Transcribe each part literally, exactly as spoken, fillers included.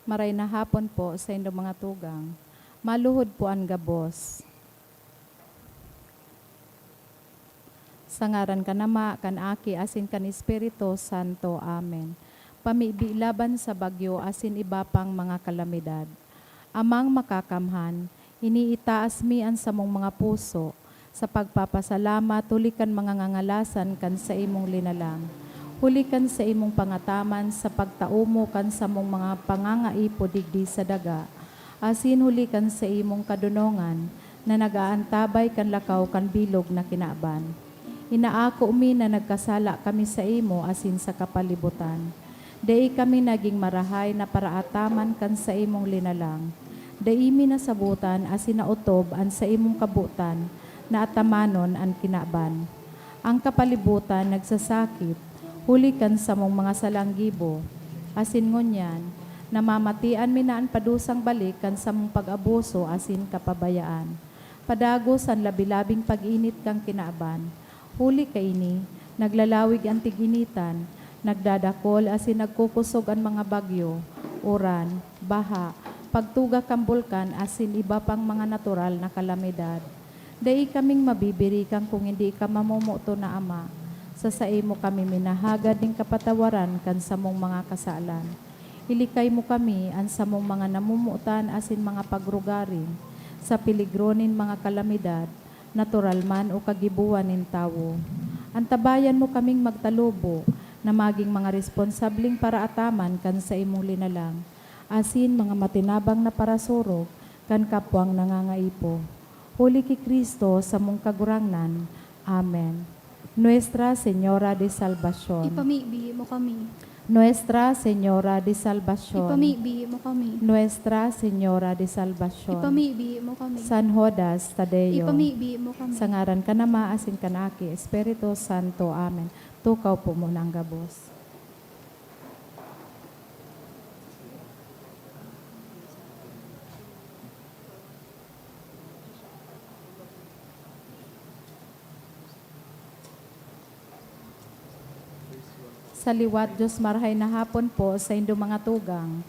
Maray na hapon po sa indo mga tugang. Maluhod po an gabos. Sa ngaran kan Ama, kan Aki, asin kan Espiritu Santo. Amen. Pamibi laban sa bagyo asin iba pang mga kalamidad. Amang Makakamhan, iniitaas mi an samong mga puso sa pagpapasalamat huli kan mga ngangalasan kan saimong linalang, huli kan saimong pangataman sa pagtao mo kan samong mga pangangaipo digdi sa daga, asin huli kan saimong kadonongan na nag-aantabay kan lakaw kan bilog na kinaban. Inaako mi na nagkasala kami saimo asin sa kapalibutan. Dai kami nagin marahay na paraataman kan saimong linalang. Dai mi nasabotan asin naotob an saimong kabotan na atamanon an kinaban. An kapalibutan nagsasakit huli kan samong mga salang gibo, asin ngunyan, namamatian mi na an padusang balik kan samong pag-abuso asin kapabayaan. Padagos an labi-labing pag-init kan kinaban. Huli kaini, naglalawig an tig-initan, nagdadakol asin nagkukosog an mga bagyo, uran, baha, pagtuga kan bulkan asin iba pang mga natural na kalamidad. Dai kaming mabibirikan kun hindi ka mamomoton na Ama. Sa saimo kami minahagad nin kapatawaran kan samong mga kasalan. Ilikay mo kami, an samong mga namomotan asin mga pagrugaring, sa peligro nin mga kalamidad, natural man o kagibohan nin tawo. Antabayan mo kaming magtalubo na magin mga responsableng paraataman kan saimong linalang, asin mga matinabang na parasurog kan kapwang nangangaipo. Huli ki Cristo, samong Kagurangnan. Amen. Nuestra Señora de Salvacion. Ipamibi mo kami. Nuestra Señora de Salvacion. Ipamibi mo kami. Nuestra Señora de Salvacion. Ipamibi mo kami. San Judas Tadeo. Ipamibi mo kami. Sa ngaran kan Ama, asin kan Aki, Espiritu Santo. Amen. Tukaw po muna ang gabos. Sa liwat, Dios, marahay na hapon po sa indo mga tugang.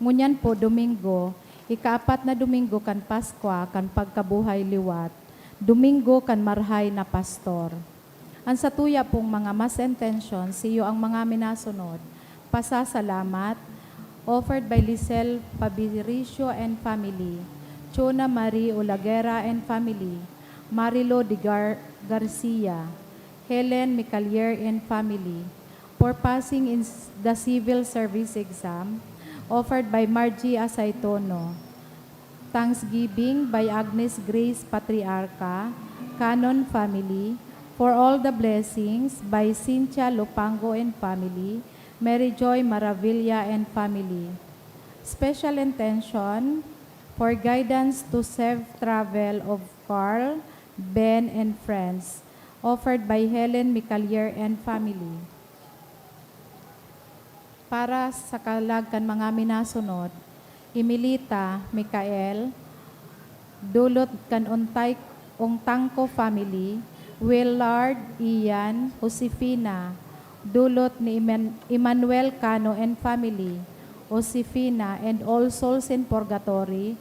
Ngunyan po, Domingo, ikaapat na Domingo kan Paskwa kan pagkabuhay liwat, Domingo kan Marahay na Pastor. An satuya pong mga mas intention, siyo ang mga minasunod. Pasasalamat, offered by Lisel Fabiricio and family, Chona Marie Olaguera and family, Marilo de Gar-, Garcia, Helen Micalier and family, for passing in s-, the civil service exam, offered by Margie Asaytono. Thanksgiving by Agnes Grace Patriarca, Canon family, for all the blessings by Cynthia Lupango and family, Mary Joy Maravilla and family. Special intention for guidance to safe travel of Carl, Ben, and friends, offered by Helen Micalier and family. Para sa kalag kan mga minasunod, Emilita, Micael, dulot kan Untay, Untangco family, Willard, Ian, Josefina, dulot ni Eman-, Emmanuel Cano and family, Josefina and all souls in purgatory,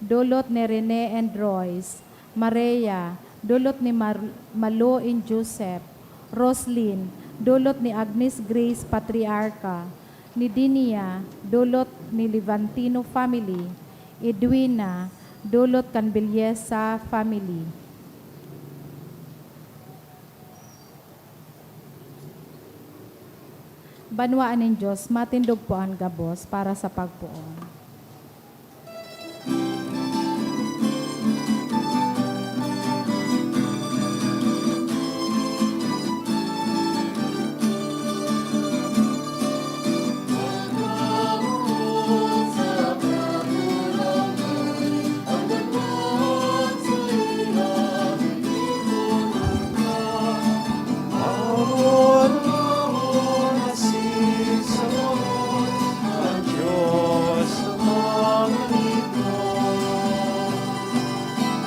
dulot ni Rene and Royce, Maria, dulot ni Mar-, Malu and Joseph, Roslyn, dulot ni Agnes Grace Patriarca, Nidinia, dulot ni Levantino family, Edwina, dulot kan Belleza family. Banwaan nin Dios, matindog po an gabos para sa pagpoon.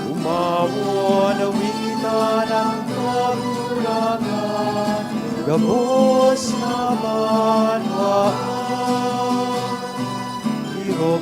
Umawon, awitan ang kagurakan, gabos na banwaan. Iro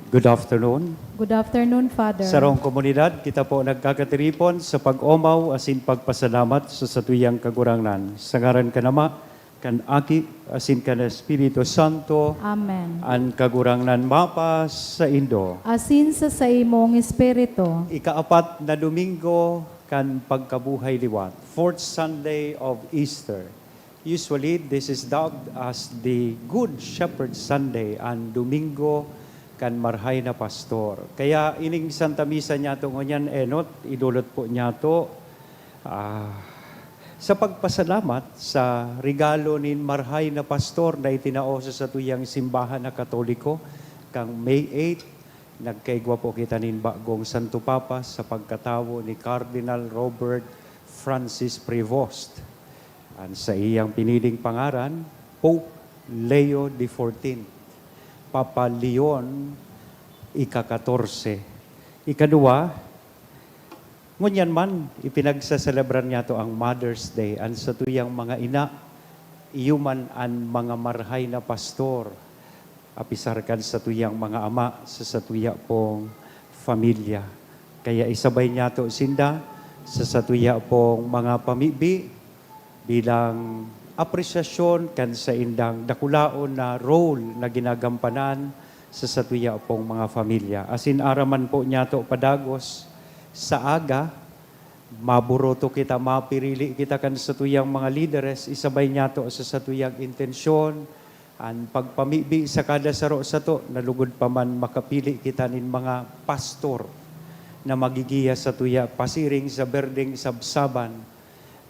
Good afternoon. Good afternoon, Father. Sarong komunidad, kita po nagkakatiripon sa pag-omaw asin pagpasalamat sa satuyang Kagurangnan. Sa ngaran kan Ama, kan Aki, asin kan Espiritu Santo. Amen. An Kagurangnan mapa saindo. Asin sa saimong espiritu. Ikaapat na Domingo kan Pagkabuhay Liwat, fourth Sunday of Easter. Usually, this is dubbed as the Good Shepherd Sunday, an Domingo kan Marhay na Pastor. Kaya ining Santa Misa niyato ngunyan, enot, idolot po niyato, ah, sa pagpasalamat sa regalo nin Marhay na Pastor na itinao sa satuyang simbahan na Katoliko, kan May eight, nagkaigwa po kita nin bagong Santo Papa sa pagkatawo ni Cardinal Robert Francis Prevost. An saiyang piniling pangaran, Pope Leo the fourteenth, Papa Leon ika-katorse. Ikaduwa, ngunyan man, ipinagsaselebrar niyato ang Mother's Day, an satuyang mga ina, iyo man an mga marhay na pastor, apisar kan satuyang mga ama sa satuya pong familya. Kaya isabay niyato sinda sa satuya pong mga pamibi bilang apresyasyon kan saindang dakulaon na role na ginagampanan sa satuya pong mga familya. Asin aram man po niyato padagos sa aga, maburoto kita, mapirili kita kan satuyang mga lideres, isabay niyato sa satuyang intensyon, an pagpamibi sa kada saro sato, na lugod pa man makapili kita nin mga pastor na magigiya satuya pasiring sa berdeng sabsaban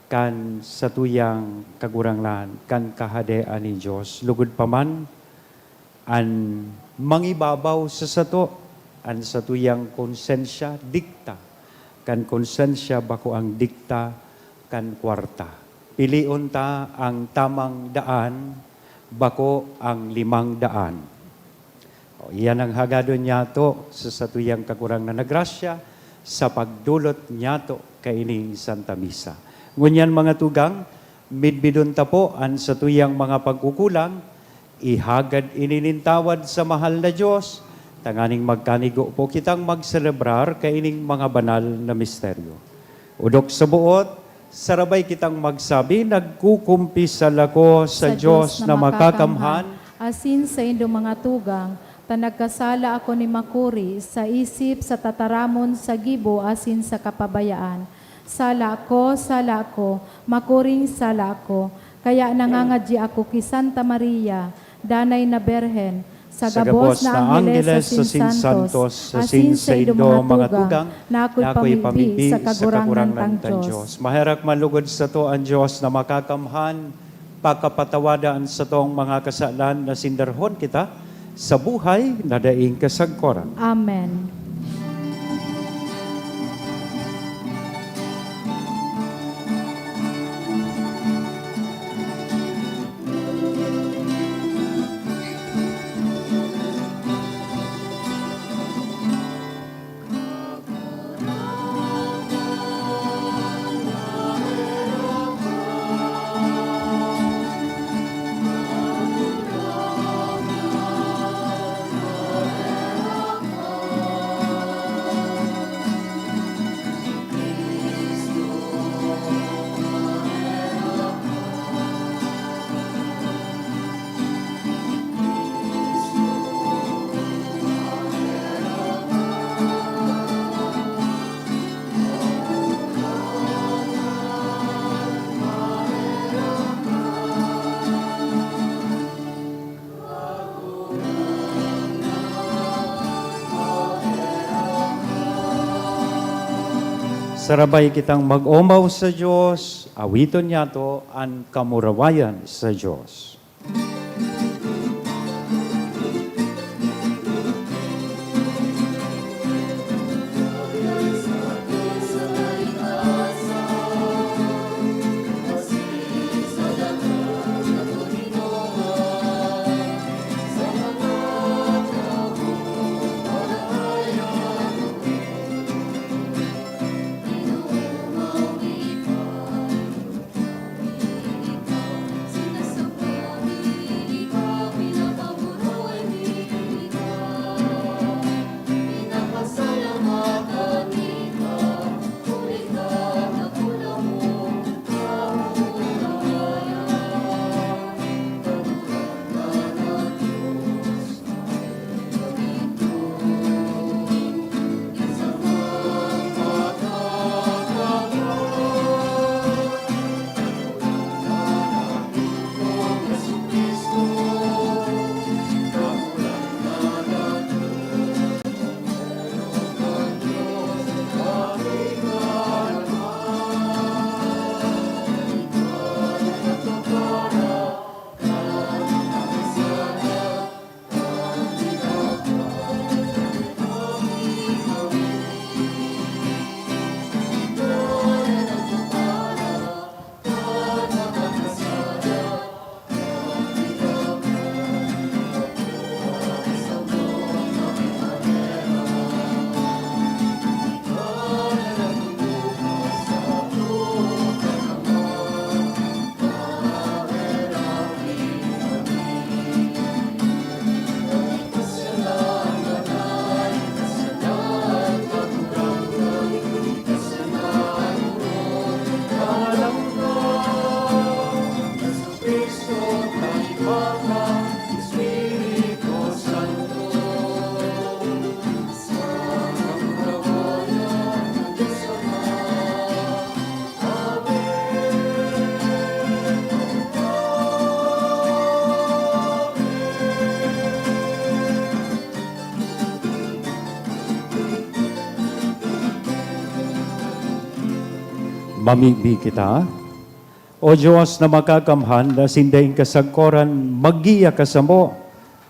kan satuyang Kagurangnan, kan Kahadean nin Dios. Lugod pa man, an mangibabaw sa sato, an satuyang konsensya dikta kan konsensya, bako ang dikta kan kwarta. Pilion ta ang tamang daan, bako ang limang daan. O, iyan ang hagadon niyato sa satuyang Kagurangnan na grasya sa pagdolot niyato kaining Santa Misa. Ngunyan, mga tugang, midbidon ta po an satuyang mga pagkukulang, ihagad ini nin tawad sa mahal na Dios, tanganing magkanigo po kitang magselebrar kaining mga banal na misteryo. Odok sa buot, sarabay kitang magsabi, "Nagkukumpisal ako sa Sa Dios Dios na na makakamhan." Makakamhan, asin saindong mga tugang, ta nagkasala ako ni makuri sa isip, sa tataramon, sa gibo, asin sa kapabayaan. Sala ako, sala ako, makuring sala ako. Kaya nangangadyi ako ki Santa Maria, Danay na Birhen, sa Sa gabos gabos na na angheles angheles asin asin santos, santos, asin asin saindo saindo mga mga tugang, tugang, na ako'y na ako'y pamibi pamibi sa sa Kagurangnan Kagurangnan tang tang Dios. Dios. Maherak man lugod sato an Dios na makakamhan, pakapatawada an satong mga kasalan, na sindarhon kita sa buhay na daing kasagkoran. Amen. Sarabay kitang mag-omaw sa Dios, awiton niyato an kamurawayan sa Dios. Pamibi kita. O Dios na makakamhan, na sindaing kasagkoran maggiya ka samo,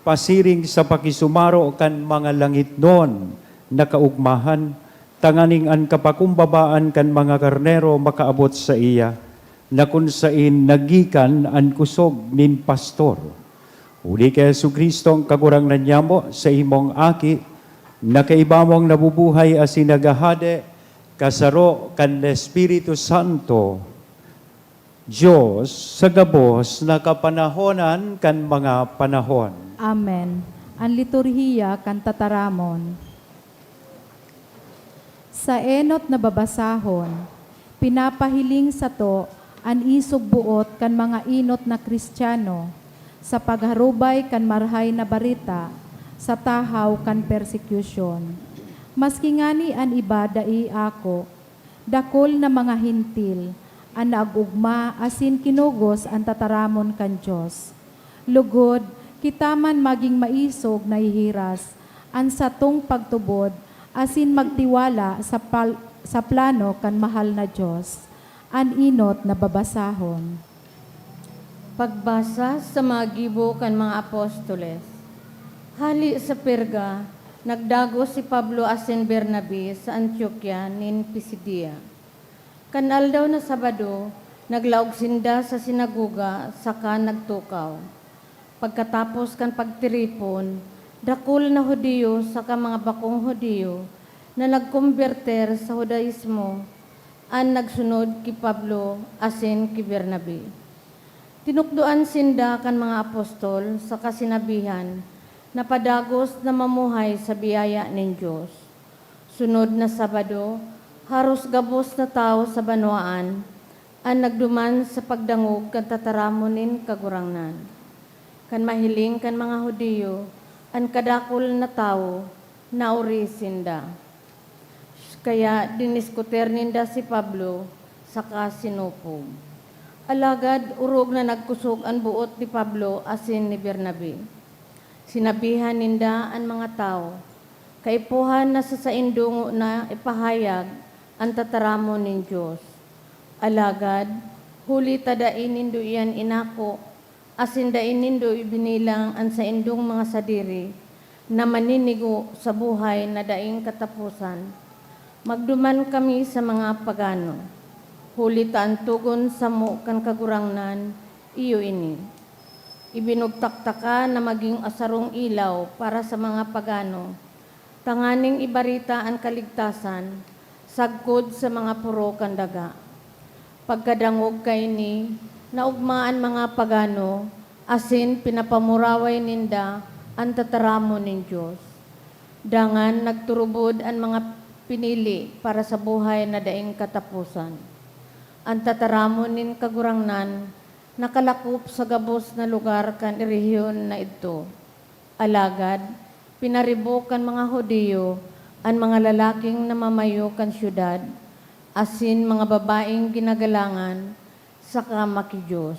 pasiring sa pakisumaro kan mga langitnon na kaugmahan, tanganing an kapakumbabaan kan mga karnero makaabot saiya, na kun sain nagikan an kosog nin pastor. Huli ki Jesu-Cristo, an Kagurangnan nyamo, sa imong Aki, na kaiba mong nabubuhay asin naghahade, kasaro kan Espiritu Santo, Dios sa gabos na kapanahonan kan mga panahon. Amen. An liturhiya kan tataramon. Sa enot na babasahon, pinapahiling sato an isog boot kan mga enot na Cristiano sa pagharubay kan Marahay na Bareta sa tahaw kan persekusyon. Maski ngani an iba dai ako, dakul na mga Hentil an naag-ogma asin kinugos an tataramon kan Dios. Lugod, kita man magin maisog nahihiras an satong pagtubod asin magtiwala sa pal-, sa plano kan mahal na Dios. An enot na babasahon. Pagbasa sa mga gibo kan mga apostoles. Hale sa Perga, nagdagos si Pablo asin Bernabe sa Antiokia nin Pisidia. Kan aldaw na Sabado, naglaog sinda sa sinagoga saka nagtukaw. Pagkatapos kan pagtiripon, dakul na Judio saka mga bakong Judio na nagkombertir sa Judaismo an nagsunod ki Pablo asin ki Bernabe. Tinukdoan sinda kan mga apostol saka sinabihan na padagos na mamuhay sa biyaya nin Dios. Sunod na Sabado, haros gabos na tawo sa banwaan an nagduman sa pagdangog kan tataramon nin Kagurangnan. Kan mahiling kan mga Judio an kadakul na tawo, naori sinda. Kaya diniskutir ninda si Pablo saka sinupog. Alagad orog na nagkosog an boot ni Pablo asin ni Bernabe. Sinabihan ninda an mga tawo, "Kaipuhan na sa saindo ngona ipahayag an tataramon nin Dios. Alagad, huli ta dai nindo iyan inako, asin dai nindo ibinilang an saindong mga sadiri na maninigo sa buhay na daing kataposan, magduman kami sa mga pagano, huli ta an togon samo kan Kagurangnan iyo ini. Ibinugtak taka na magin sarong ilaw para sa mga pagano, tanganing ibareta an kaligtasan sagkod sa mga poro kan daga." Pagkadangog kaini, naogma an mga pagano asin pinapamuraway ninda an tataramon nin Dios. Dangan nagturubod an mga pinili para sa buhay na daing kataposan. An tataramon nin Kagurangnan nakalakop sa gabos na lugar kan rehiyon na idto. Alagad, pinaribok kan mga Judio an mga lalaking namamayo kan syudad asin mga babaeng ginagalangan saka maki-Dios.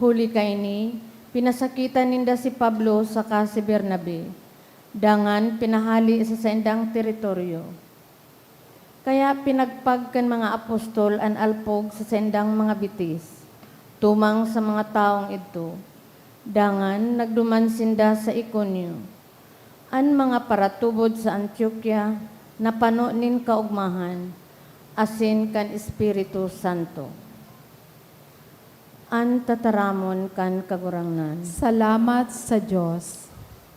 Huli kaini, pinasakitan ninda si Pablo saka si Bernabe, dangan pinahale sa saindang teritoryo. Kaya pinagpag kan mga apostol an alpog sa saindang mga bitis, tumang sa mga tawong idto, dangan nagduman sinda sa Iconio. An mga paratubod sa Antiokia napano nin kaogmahan asin kan Espiritu Santo. An tataramon kan Kagurangnan. Salamat sa Dios.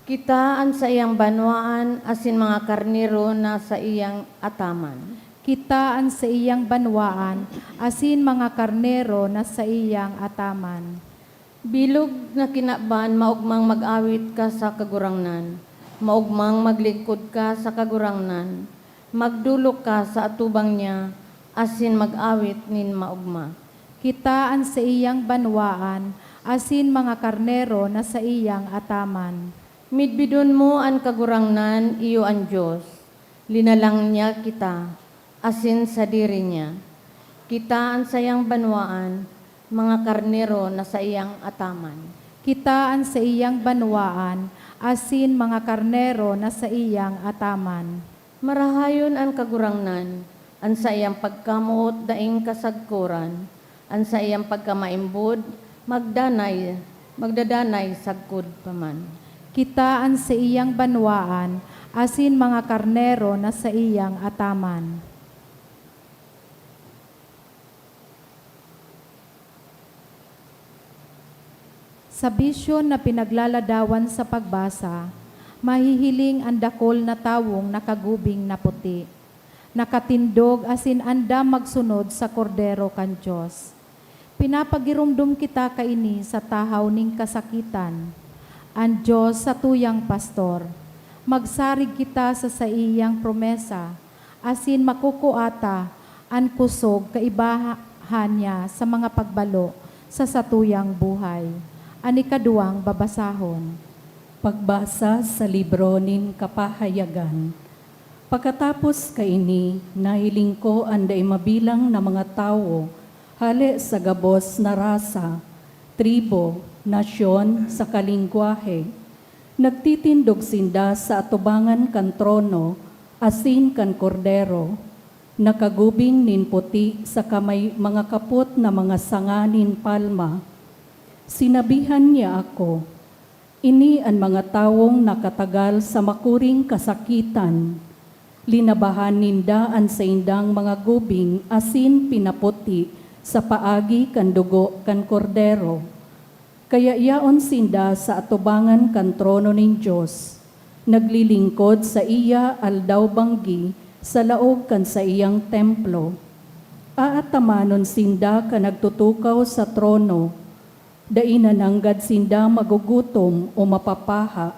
Kita an saiyang banwaan asin mga karnero na saiyang ataman. Kita an saiyang banwaan asin mga karnero na saiyang ataman. Bilog na kinaban, maogmang mag-awit ka sa Kagurangnan. Maogmang maglingkod ka sa Kagurangnan. Magdolok ka sa atubang niya asin mag-awit nin maogma. Kita an saiyang banwaan asin mga karnero na saiyang ataman. Midbidon mo an Kagurangnan, iyo an Dios. Linalang niya kita asin sadiri niya. Kita an saiyang banwaan, mga karnero na saiyang ataman. Kita an saiyang banwaan asin mga karnero na saiyang ataman. Marahayon an Kagurangnan, An saiyang pagkamoot daing kasagkoran, an saiyang pagkamaimbod magdanay, magdadanay sagkod pa man. Kita an saiyang banwaan asin mga karnero na saiyang ataman. Sa bisyon na pinaglaladawan sa pagbasa, mahihiling an dakul na tawong nakagubing na puti, nakatindog asin andam magsunod sa Kordero kan Dios. Pinapagiromdom kita kaini sa tahaw nin kasakitan. An Dios, satuyang pastor, magsarig kita sa saiyang promesa, asin makukua ta an kusog kaibahan niya sa mga pagbalo sa satuyang buhay. An ikaduwang babasahon. Pagbasa sa libro nin Kapahayagan. Pakatapos kaini, nahiling ko an dai mabilang na mga tawo hale sa gabos na rasa, tribo, nasyon, saka lengwahe. Nagtitindog sinda sa atubangan kan trono asin kan Kordero, nakagubing nin puti saka may mga kapot na mga sanga nin palma. Sinabihan niya ako, "Ini an mga tawong nakatagal sa makuring kasakitan. Linabahan ninda an saindang mga gubing asin pinaputi sa paagi kan dugo kan Kordero. Kaya yaon sinda sa atubangan kan trono nin Dios, naglilingkod saiya aldaw-banggi sa laog kan saiyang templo. Aatamanon sinda kan nagtutukaw sa trono. Dai na nanggad sinda magugutom o mapapaha.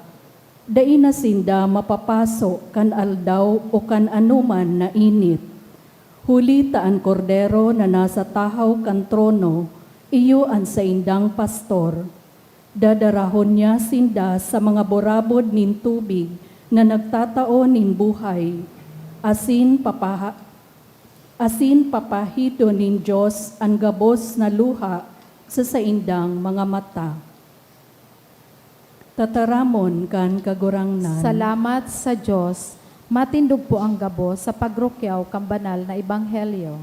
Dai na sinda mapapaso kan aldaw o kan anoman na init. Huli ta an Kordero na nasa tahaw kan trono, iyo an saindang pastor. Dadarahon niya sinda sa mga burabod nin tubig na nagtatao nin buhay, asin papaha-, asin papahidon nin Dios an gabos na luha sa saindang mga mata." Tataramon kan Kagurangnan. Salamat sa Dios. Matindog po ang gabos sa pagrukyaw kan banal na ebanghelyo.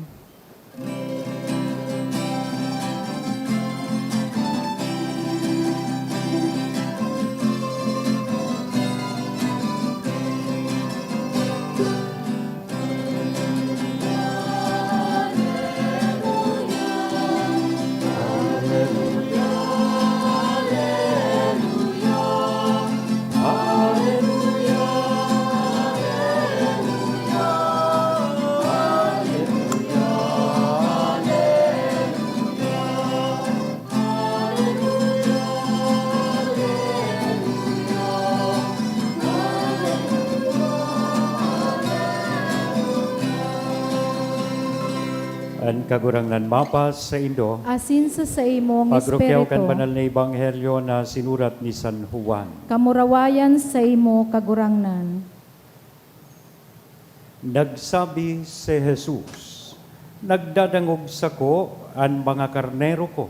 An Kagurangnan mapasaindo. Asin sa saimong Pagrukyaw kan espiritu. Banal na Ebanghelyo na sinurat ni San Juan. Kamurawayan saimo, Kagurangnan. Nagsabi si Jesus, "Nagdadangog sako an mga karnero ko.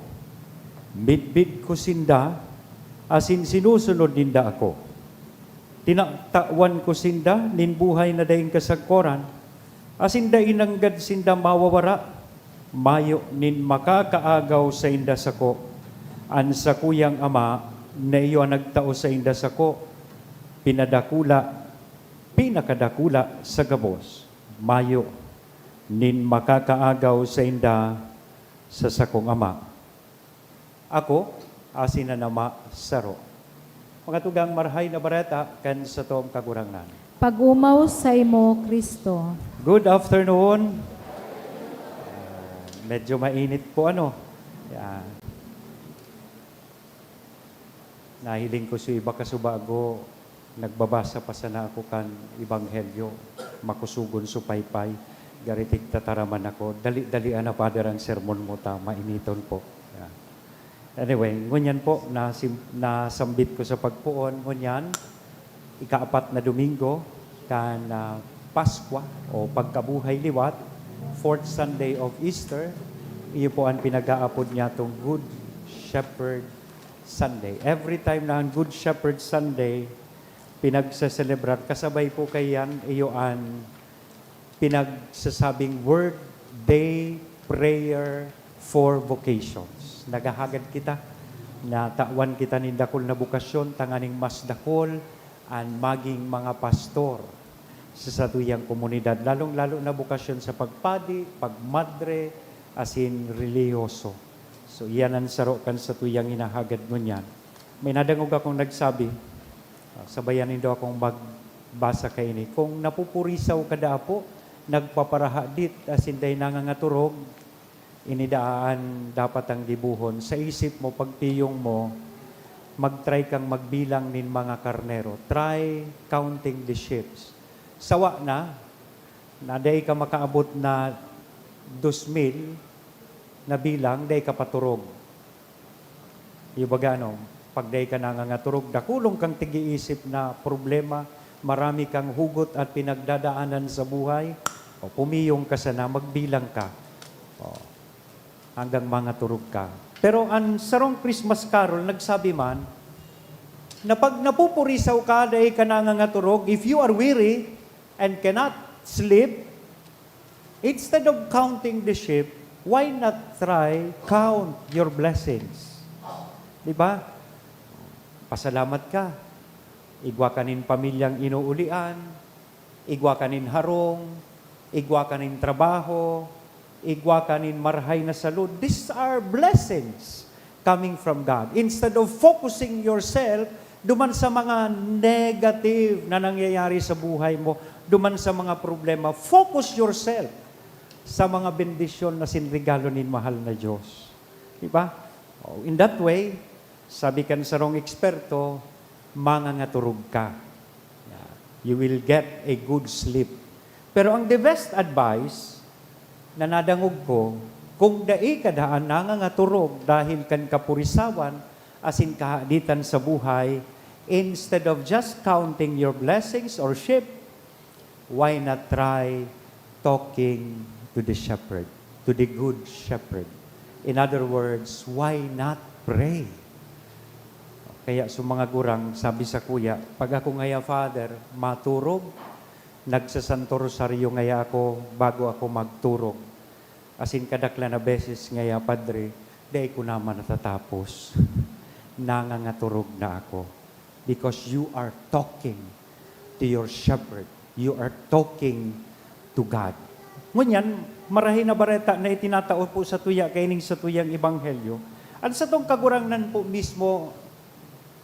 Midbid ko sinda, asin sinusunod ninda ako. Tinatawan ko sinda nin buhay na daing kasagkoran, asin dai nanggad sinda mawawara. Mayo nin makakaagaw sainda sako. An sakuyang Ama na iyo an nagtao sainda sako, pinadakula, pinakadakula sa gabos. Mayo nin makakaagaw sainda sa sakong Ama. Ako asin an Ama saro." Mga tugang, Marahay na Bareta kan satong Kagurangnan. Pag-omaw saimo, Cristo. Good afternoon. Ah, medyo mainit po, ano? Yeah. Nahiling ko si iba kasubago, nagbabasa pa sana ako kan Ebanghelyo, makusugon supaypay. Gari tigtataraman ako, "Dali-dali, ana, Father, ang sermon mo ta, mainiton po." Yeah. Anyway, ngunyan po, nasim-, nasambit ko sa pagpoon, ngunyan, ikaapat na Domingo kan, ah, Paskwa o Pagkabuhay Liwat, fourth Sunday of Easter, iyo po an pinag-aapod niyatong Good Shepherd Sunday. Every time na an Good Shepherd Sunday, pinagseselebrar, kasabay po kaiyan, iyo an pinagsasabing Word Day Prayer for Vocations. Naghahagad kita na tawan kita nin dakul na bokasyon tanganing mas dakul an maging mga pastor sa satuyang komunidad, lalong-lalo na bokasyon sa pagpadi, pagmadre, asin relihiyoso. So, iyan an saro kan satuyang hinahagad ngunyan. May nadangog akong nagsabi, ah, sabayan nindo akong magbasa kaini, "Kung napupurisaw ka daa po, nagpaparahadit, asin dai nangangaturog, ini daa an dapat ang gibohon. Sa isip mo, pagpiyong mo, mag-try kang magbilang nin mga karnero. Try counting the sheep. Sawa na, na dai ka makaabot na dos mil na bilang, dai ka paturog." Yung baga, ano, pag dai ka nangangaturog, dakulong kang tig-iisip na problema, marami kang hugot at pinagdadaanan sa buhay, o pumiyong ka sana, magbilang ka. O, hanggang mangaturog ka. Pero ang sarong Christmas carol nagsabi man, na pag napupurisaw ka, dai ka nangangaturog, if you are weary and cannot sleep, instead of counting the sheep, why not try count your blessings? Di ba? Pasalamat ka. Igwa ka nin pamilyang inuulian, igwa ka nin harong, igwa ka nin trabaho, igwa ka nin marahay na salud. These are blessings coming from God. Instead of focusing yourself duman sa mga negative na nangyayari sa buhay mo, duman sa mga problema, focus yourself sa mga bendisyon na sinregalo nin mahal na Diyos. Di ba? Oh, in that way, sabi kan sarong eksperto, mangangaturog ka. Yeah. You will get a good sleep. Pero ang the best advice na nadangog ko, kung dai ka daan nangangaturog dahil kan kapurisawan asin kahaditan sa buhay, instead of just counting your blessings or sheep, why not try talking to the shepherd, to the good shepherd? In other words, why not pray? Kaya sa mga gurang, sabi sa kuya, "Pag ako ngaya, Father, maturog, nagsasanto rosaryo ngaya ako bago ako magturog. Asin kadaklan na beses ngaya, Padre, dai ko naman natatapos. Nangangaturog na ako." Because you are talking to your shepherd. You are talking to God. Ngunyan, marahay na bareta na itinatao po sa tuya kaining sa tuyang ebanghelyo. Ang satong Kagurangnan po mismo,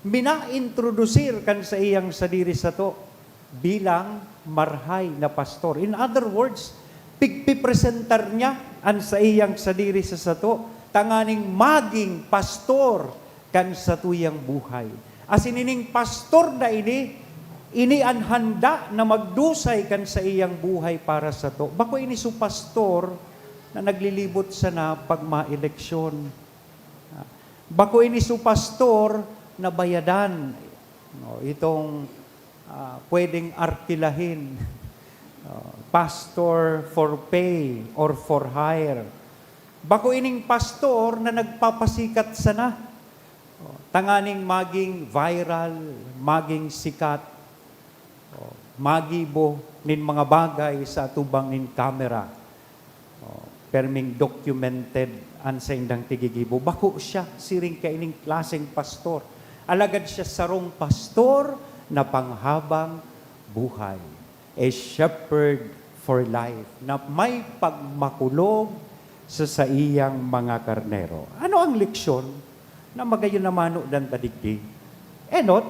minaintrodusir kan saiyang sadiri sato bilang marahay na pastor. In other words, pigpipresentar niya an saiyang sadiri sa sato tanganing maging pastor kan satuyang buhay. Asin ining pastor na ini, ini an handa na magdusay kan saiyang buhay para sato. Bako ini su pastor na naglilibot sana pag maeleksyon. Bako ini su pastor na bayadan. No, itong, ah, pwedeng arkilahin. Oh, pastor for pay or for hire. Bako ining pastor na nagpapasikat sana. Oh, tanganing maging viral, maging sikat. Oh, magibo nin mga bagay sa atubang nin kamera. Oh, perming documented an saindang tigigibo. Bako siya siring kaining klaseng pastor. Alagad siya sarong pastor na panghabang buhay. A shepherd for life, na may pagmakulog sa saiyang mga karnero. Ano ang leksyon na magayon na manodan ta digdi? Enot,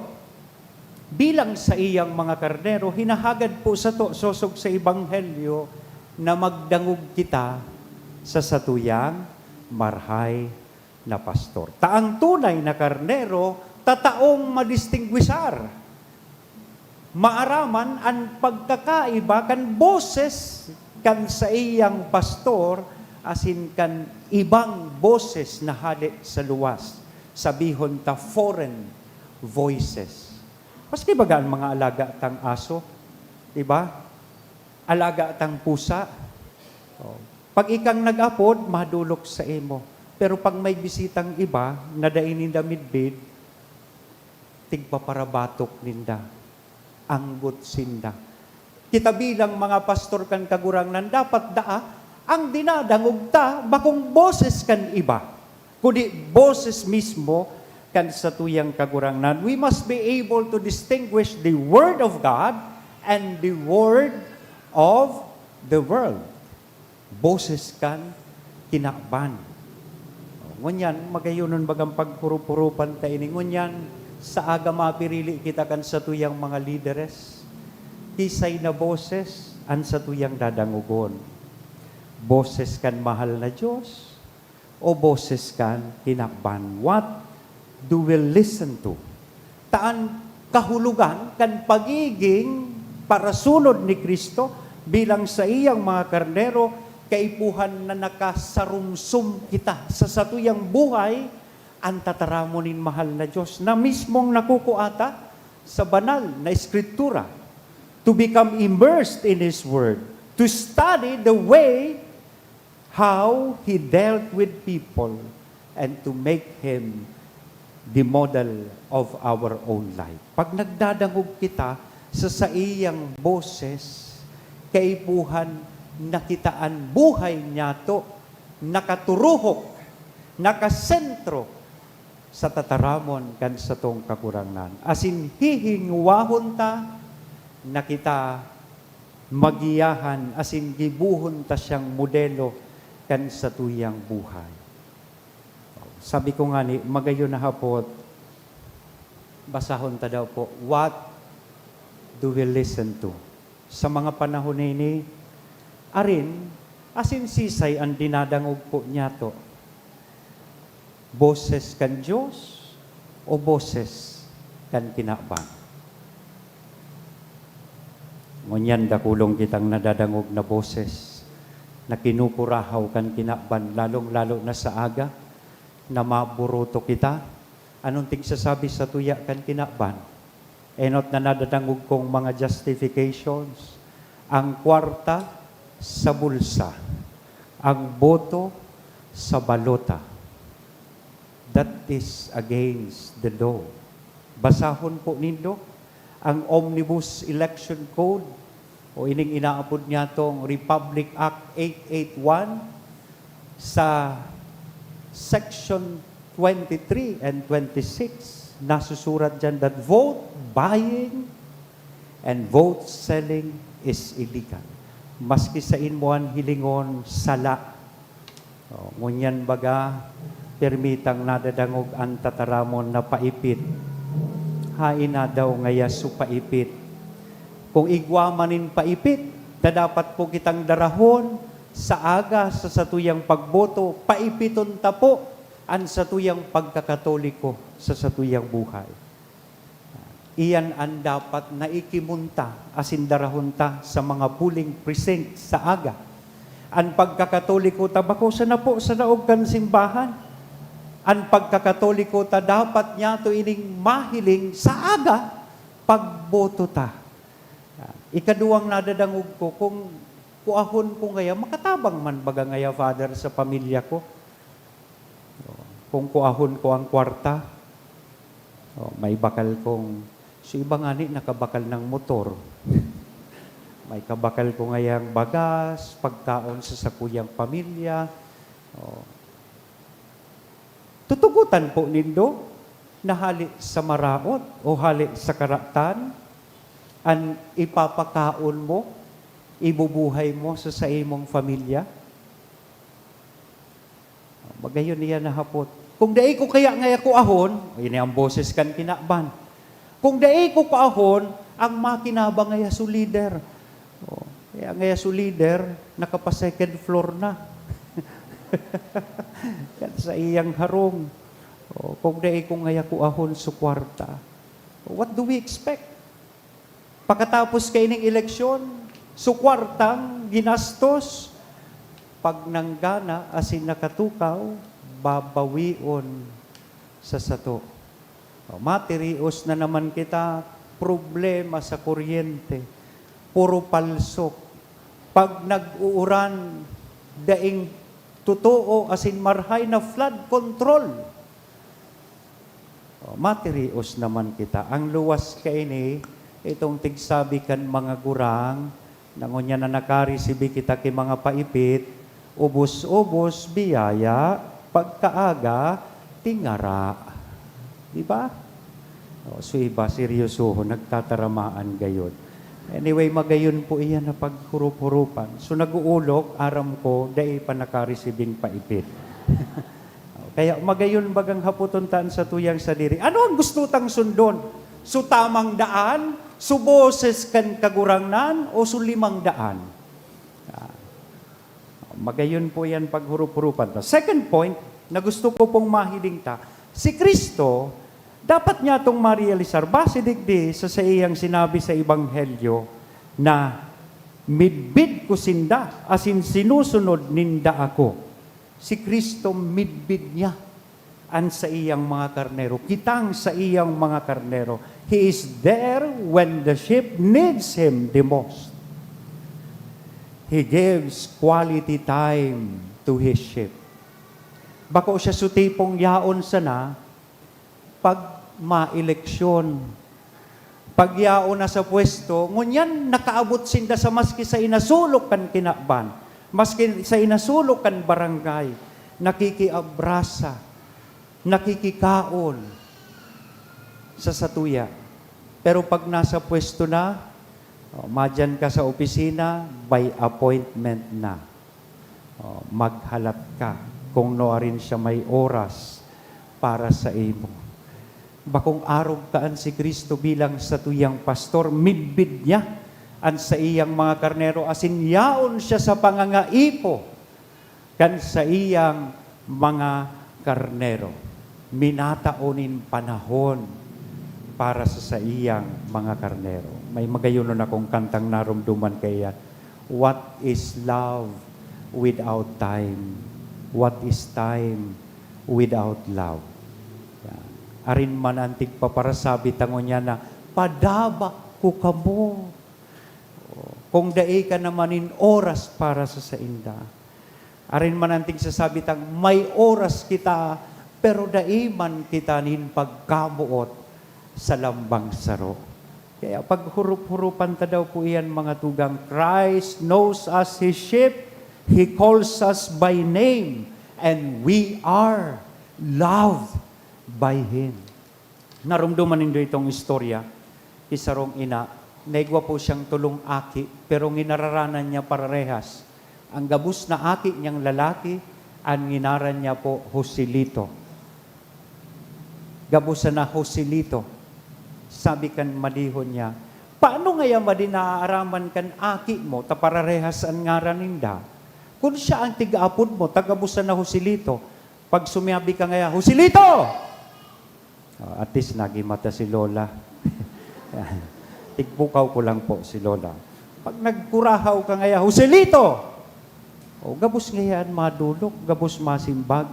bilang saiyang mga karnero, hinahagad po sato sosog sa ebanghelyo na magdangog kita sa satuyang marahay na pastor. Ta ang tunay na karnero tataong madistingwisar. Maaraman an pagkakaiba kan boses kan saiyang pastor asin kan ibang boses na hale sa luwas, sabihon ta foreign voices. Maski baga an mga alaga tang aso, di ba? Alaga tang pusa. Oh. Pag ikang nag-apod, madolok sa imo. Pero pag may bisitang iba na dai ninda midbid, tigpaparabatok ninda, anggot sinda. Kita bilang mga pastor kan Kagurangnan, dapat daa ang dinadangog ta bakong boses kan iba, kundi boses mismo kan satuyang Kagurangnan. We must be able to distinguish the Word of God and the Word of the world. Boses kan kinaban. Ngunyan, magayonon bagang pagpurupurupan ta ini. Ngunyan, sa aga mapirili kita kan satuyang mga lideres. Kisay na boses an satuyang dadangogon? Boses kan mahal na Dios o boses kan kinaban? What do we listen to? Ta an kahulogan kan pagiging parasunod ni Cristo bilang saiyang mga karnero, kaipuhan na nakasarumsum kita sa satuyang buhay, an tataramon nin mahal na Dios na mismong nakukua ta sa banal na Eskritura, to become immersed in His Word, to study the way how He dealt with people, and to make Him the model of our own life. Pag nagdadangog kita sa saiyang boses, kaipuhan na kita an buhay niyato nakaturuhok, nakasentro sa tataramon kan satong Kagurangnan. Asin hihingwahon ta na kita magiyahan asin gibohon ta siyang modelo kan satuyang buhay. Sabi ko ngani, magayon na hapot, basahon ta daw po, what do we listen to? Sa mga panahon na ini, arin, asin sisay an dinadangog po niyato? Boses kan Dios o boses kan kinaban? Ngunyan, dakulon kitang nadadangog na boses na kinukurahaw kan kinaban, lalong-lalo na sa aga, na maburuto kita. Anong tigsasabi sa tuya kan kinaban? Enot na nadadangog kong mga justifications. Ang kwarta sa bulsa, ang boto sa balota. That is against the law. Basahon po nindo ang Omnibus Election Code o ining inaapod niyatong Republic Act eight eight one sa section twenty-three and twenty-six. Nasusurat diyan that vote buying and vote selling is illegal. Maski sain mo an hilingon, sala. O, ngunyan baga, pirmi tang nadadangog an tataramon na paipit. Haen na daw ngaya su paipit? Kung igwa man nin paipit na dapat po kitang darahon sa aga sa satuyang pagboto, paipiton ta po an satuyang pagkakatoliko sa satuyang buhay. Iyan an dapat na ikimunta asin darahon ta sa mga polling precinct sa aga. An pagkakatoliko ta bako sana po sa laog kan simbahan. An pagkakatoliko ta dapat niyato ining mahiling sa aga, pagboto ta. Ikaduwang nadadangog ko, kung kuahon ko ngaya, makatabang man baga ngaya, Father, sa pamilya ko? Kung kuahon ko ang kwarta, o, may bakal kong, so iba ngani nakabakal ng motor. May kabakal ko ngayang bagas, pagkaon sa sakuyang pamilya. O. Tutugotan po nindo na hali sa maraot o hali sa karatan an ipapakaon mo, ibubuhay mo sa saimong pamilya? Magayon niya nahapot, "Kung dai ko kaya ngaya kuahon," ini ang boses kan kinaban, "kung dai ko kuahon, ang makinabang ngaya su lider." Oh, kaya ngaya su lider, nakapa-second floor na. Kan sa iyang harong. Oh, kung dai ko ngaya kuahon su kwarta. What do we expect? Pakatapos kaining eleksyon, su kwartang ginastos, pag nanggana asin nakatukaw, babawion sa sato. O, matirios na naman kita, problema sa kuryente, puro palsok. Pag nag-uuran, daing totoo asin marhay na flood control. O, matirios naman kita. Ang luwas kaini, itong tigsabi kan mga gurang, Na ngunyan na nakaresibi kita ki mga paipit, ubos-ubos, biyaya, pagkaaga, tingara. Di ba? O, so iba, seryosohon, nagtataramaan gayod. Anyway, magayon po iyan na paghurup-hurupan. So, nag-uulok, aram ko, dai pa nakaresibing paipit. Kaya magayon bagang hapoton ta an satuyang sadiri, "Ano ang gusto tang sundon? So tamang daan? So boses kan Kagurangnan? O so limang daan?" Ah, magayon po yan paghurup-hurupan ta. Second point na gusto ko pong mahiling ta, si Cristo, dapat niya itong marealisar, base digdi sa saiyang sinabi sa Ebanghelyo na, "Midbid ko sinda, asin sinusunod ninda ako." Si Cristo midbid niya an saiyang mga karnero, kitang saiyang mga karnero. He is there when the sheep needs Him the most. He gives quality time to His sheep. Bako siya su tipong yaon sana pag maeleksyon. Pagyaon na sa pwesto, ngunyan nakaabot sinda sa maski sa inasulok kan kinaban, maski sa inasulok kan barangay, nakikiabrasa, nakikikaon sa satuya. Pero pag nasa pwesto na, oh, madyan ka sa opisina, by appointment na. Oh, maghalat ka kung nuarin siya may oras para sa imo. Bakong arog kaan si Cristo bilang satuyang pastor, midbid niya an saiyang mga karnero, asin yaon siya sa pangangaipo kan saiyang mga karnero. Minatao nin panahon para sa saiyang mga karnero. May magayonon akong kantang naromdoman kaiyan, "What is love without time? What is time without love?" Yan. Arin man an tigpaparasabi ta ngunyan na, "Padaba ko kamo." Kung dai ka naman nin oras para sa sainda. Arin man an tigsasabi tang, "May oras kita, pero dai man kita nin pagkaboot sa lambang saro." Kaya paghurup-hurupan ta daw po iyan, mga tugang. Christ knows us, His sheep. He calls us by name, and we are loved by Him. Naromdoman nindo itong istorya? Ki sarong ina, naigwa po siyang tolong aki, pero nginararanan niya pararehas. Ang gabos na aki niyang lalaki, an nginaran niya po Joselito. Gabos sana Joselito. Sabi kan madihon niya, "Paano ngaya madi naaaraman kan aki mo ta pararehas an ngaran ninda? Kun siya ang tig-aapod mo, ta gabos sana Joselito. Pag sumabi ka ngaya, 'Joselito!'" Oh, at least nagimata si Lola. Tigpukaw ko lang po si Lola. Pag nagkurahaw ka ngaya, "Joselito!" O, gabos ngayaan madolok, gabos masimbag.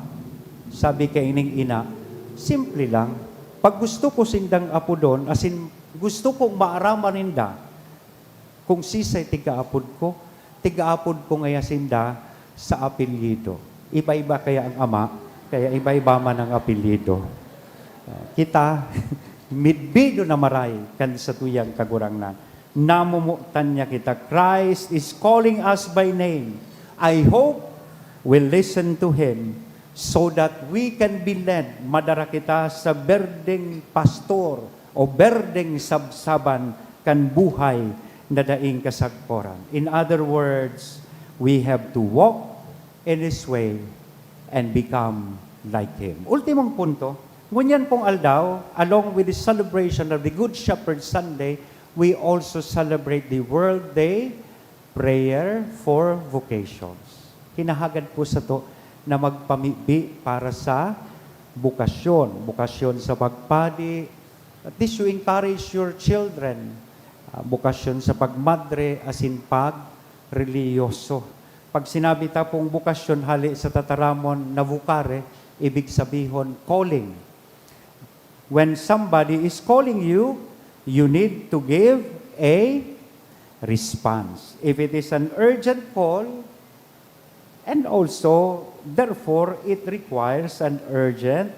Sabi kaining ina, "Simple lang. Pag gusto ko sindang apodon, asin gusto kong maaraman ninda, kung sisay tig-aapod ko, tig-aapod ko ngaya sinda sa apelyido." Iba-iba kaya ang ama, kaya iba-iba man ang apelyido. Ah, kita, midbido na maray kan satuyang Kagurangnan. Namomotan niya kita. Christ is calling us by name. I hope we listen to Him so that we can be led. Madara kita sa berdeng pastor o berdeng sabsaban kan buhay na daing kasagkoran. In other words, we have to walk in His way and become like Him. Ultimong punto, ngunyan pong aldaw, along with the celebration of the Good Shepherd Sunday, we also celebrate the World Day Prayer for Vocations. Hinahagad po sato na magpamibi para sa bokasyon, bokasyon sa pagpadi. At least you encourage your children, ah, bokasyon sa pagmadre, asin pagrelihiyoso. Pag sinabi ta pong bokasyon, hale sa tataramon na vocare, ibig sabihon, calling. When somebody is calling you, you need to give a response. If it is an urgent call, and also, therefore, it requires an urgent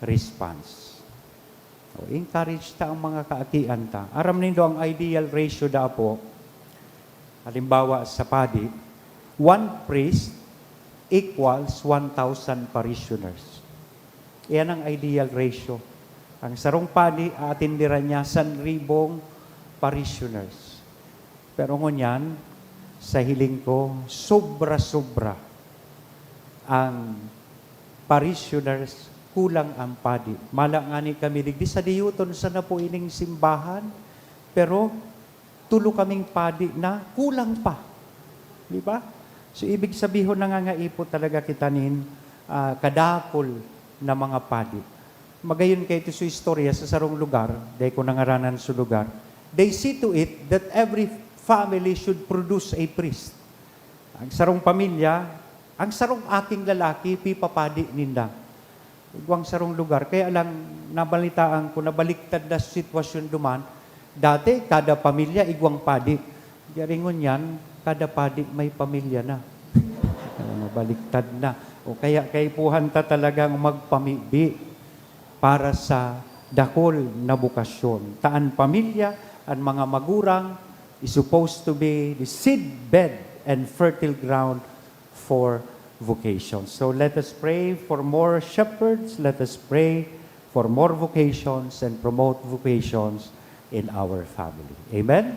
response. O, encourage ta ang mga kaakian ta. Aram nindo ang ideal ratio da po, Halimbawa, sa padi, one priest equals one thousand parishioners. Iyan ang ideal ratio. Ang sarong padi, aatenderan niya san ribong parishioners. Pero ngunyan, sa hiling ko, sobra-sobra ang parishioners, kulang ang padi. Mala ngani kami digdi sa diyoton sana po ining simbahan, pero tulo kaming padi na kulang pa. Di ba? So, ibig sabihon, nangangaipo talaga kita nin, ah, kadakul na mga padi. Magayon kaito sa istorya sa sarong lugar, dai ko nangaranan sa lugar. They see to it that every family should produce a priest. Ang sarong pamilya, ang sarong aking lalaki, pipapadi ninda. Igwang sarong lugar. Kaya lang, nabalitaan ko, nabaliktad na sitwasyon duman. Dati, kada pamilya, igwang padi. Gari ngunyan, kada padi may pamilya na. Mabaliktad na. O kaya, kaipuhan ta talagang magpamibi para sa dakul na bukasyon. Ta an pamilya, an mga magurang, is supposed to be the seed bed and fertile ground for vocation. So let us pray for more shepherds. Let us pray for more vocations and promote vocations in our family. Amen?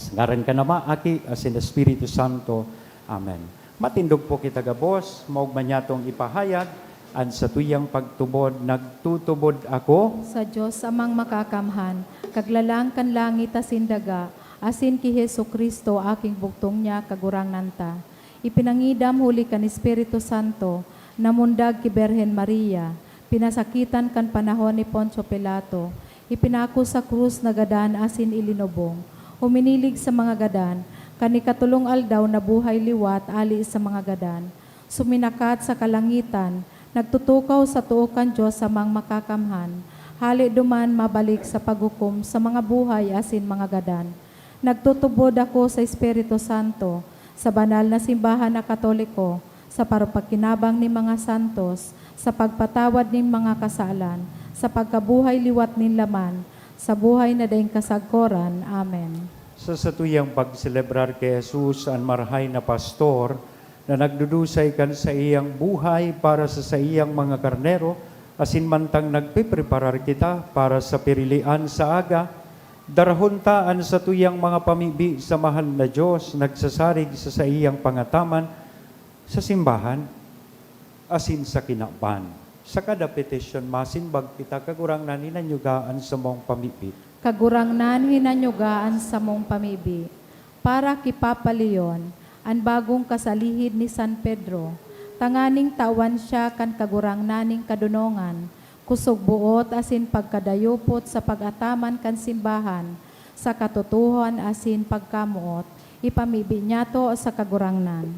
Sa ngaran kan Ama, Aki, asin Espiritu Santo. Amen. Matindog po kita gabos, maogma niyatong ipahayag an satuyang pagtubod, "Nagtutubod ako." Sa Dios Amang Makakamhan, Kaglalang kan langit asin daga, asin ki Jesu-Cristo, aking bugtong niya, Kagurangnan ta. Ipinangidam huli kan Espiritu Santo, namundag ki Birhen Maria, pinasakitan kan panahon ni Poncio Pilato, ipinako sa krus, nagadan asin ilinubong, huminilig sa mga gadan, kan ikatolong aldaw nabuhay liwat ali sa mga gadan, suminakat sa kalangitan, nagtutukaw sa too kan Dios Amang Makakamhan, hale duman mabalik sa paghukom sa mga buhay asin mga gadan. Nagtutubod ako sa Espiritu Santo, sa banal na simbahan na Katoliko, sa parpakinabang nin mga santos, sa pagpatawad nin mga kasalan, sa pagkabuhay liwat nin laman, sa buhay na daing kasagkoran. Amen. Sa satuyang pagselebrar ki Jesus, an marahay na pastor, na nagdudusay kan saiyang buhay para sa saiyang mga karnero, asin mantang nagpepreparar kita para sa pirilian sa aga, darahon ta an satuyang mga pamibi sa mahal na Dios, nagsasarig sa saiyang pangataman sa simbahan asin sa kinaban. Sa kada petisyon, masimbag kita, Kagurangnan, hinanyuga an samong pamibi. Kagurangnan, hinanyuga an samong pamibi. Para ki Papa Leon, an bagong kasalihid ni San Pedro, tanganing tawan siya kan Kagurangnan nin kadonongan, kusog-boot asin pagkadayupot sa pag-ataman kan simbahan sa katotoohan asin pagkamoot, ipamibi niyato sa Kagurangnan.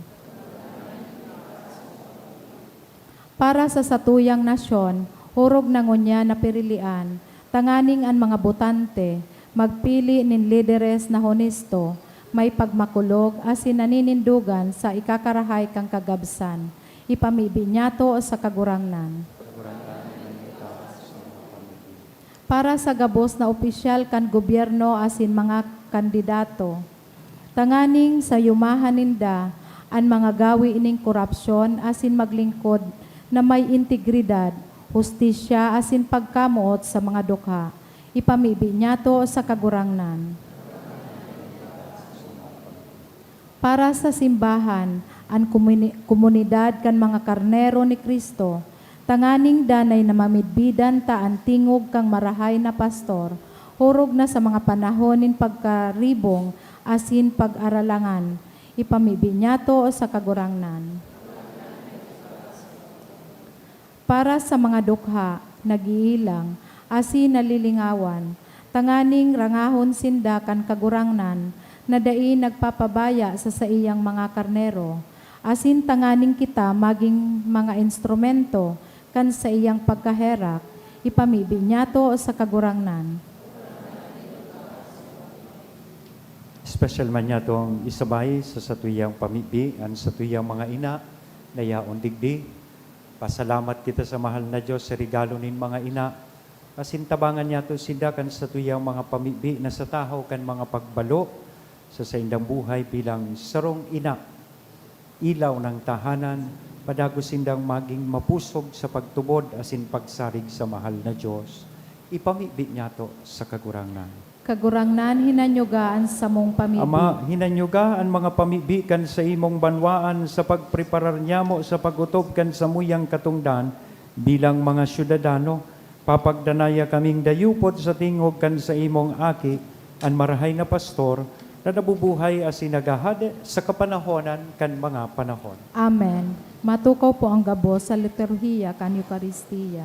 Para sa satuyang nasyon, orog na ngunyan na pirilian, tanganing an mga botante magpili nin lideres na honesto, may pagmakulog asin naninindogan sa ikakarahay kan kagabsan. Ipamibi niyato sa Kagurangnan. Para sa gabos na opisyal kan gobyerno asin mga kandidato, tanganing sayumahan ninda an mga gawi nin korapsyon asin maglingkod na may integridad, hustisya asin pagkamoot sa mga dukha. Ipamibi niyato sa Kagurangnan. Para sa simbahan, an komuni-, komunidad kan mga karnero ni Cristo, tanganing danay na mamidbidan ta an tingog kan marahay na pastor, orog na sa mga panahon nin pagkaribong asin pag-aralangan. Ipamibi niyato sa Kagurangnan. Para sa mga dukha, nag-iilang, asin nalilingawan, tanganing rangahon sinda kan Kagurangnan na dai nagpapabaya sa saiyang mga karnero, asin tanganing kita magin mga instrumento kan saiyang pagkaherak, ipamibi niyato sa Kagurangnan. Espesyal man niyato ang isabay sa satuyang pamibi, an satuyang mga ina na yaon digdi. Pasalamat kita sa mahal na Dios sa regalo nin mga ina. Asin tabangan niyato sinda kan satuyang mga pamibi na sa tahaw kan mga pagbalo, sa saindang buhay bilang sarong ina, ilaw ng tahanan, padagos sindang maging mapusog sa pagtubod asin pagsarig sa mahal na Dios. Ipamibi niyato sa Kagurangnan. Kagurangnan, hinanyuga an samong pamibi. Ama, hinanyuga an mga pamibi kan saimong banwaan sa pagpreparar nyamo sa pag-otob kan samuyang katongdan bilang mga syudadano. Papagdanaya kaming dayupot sa tingog kan saimong Aki, an Marahay na Pastor, na nabubuhay asin naghahade sa kapanahonan kan mga panahon. Amen. Matukaw po ang gabos sa liturhiya kan Eukaristia.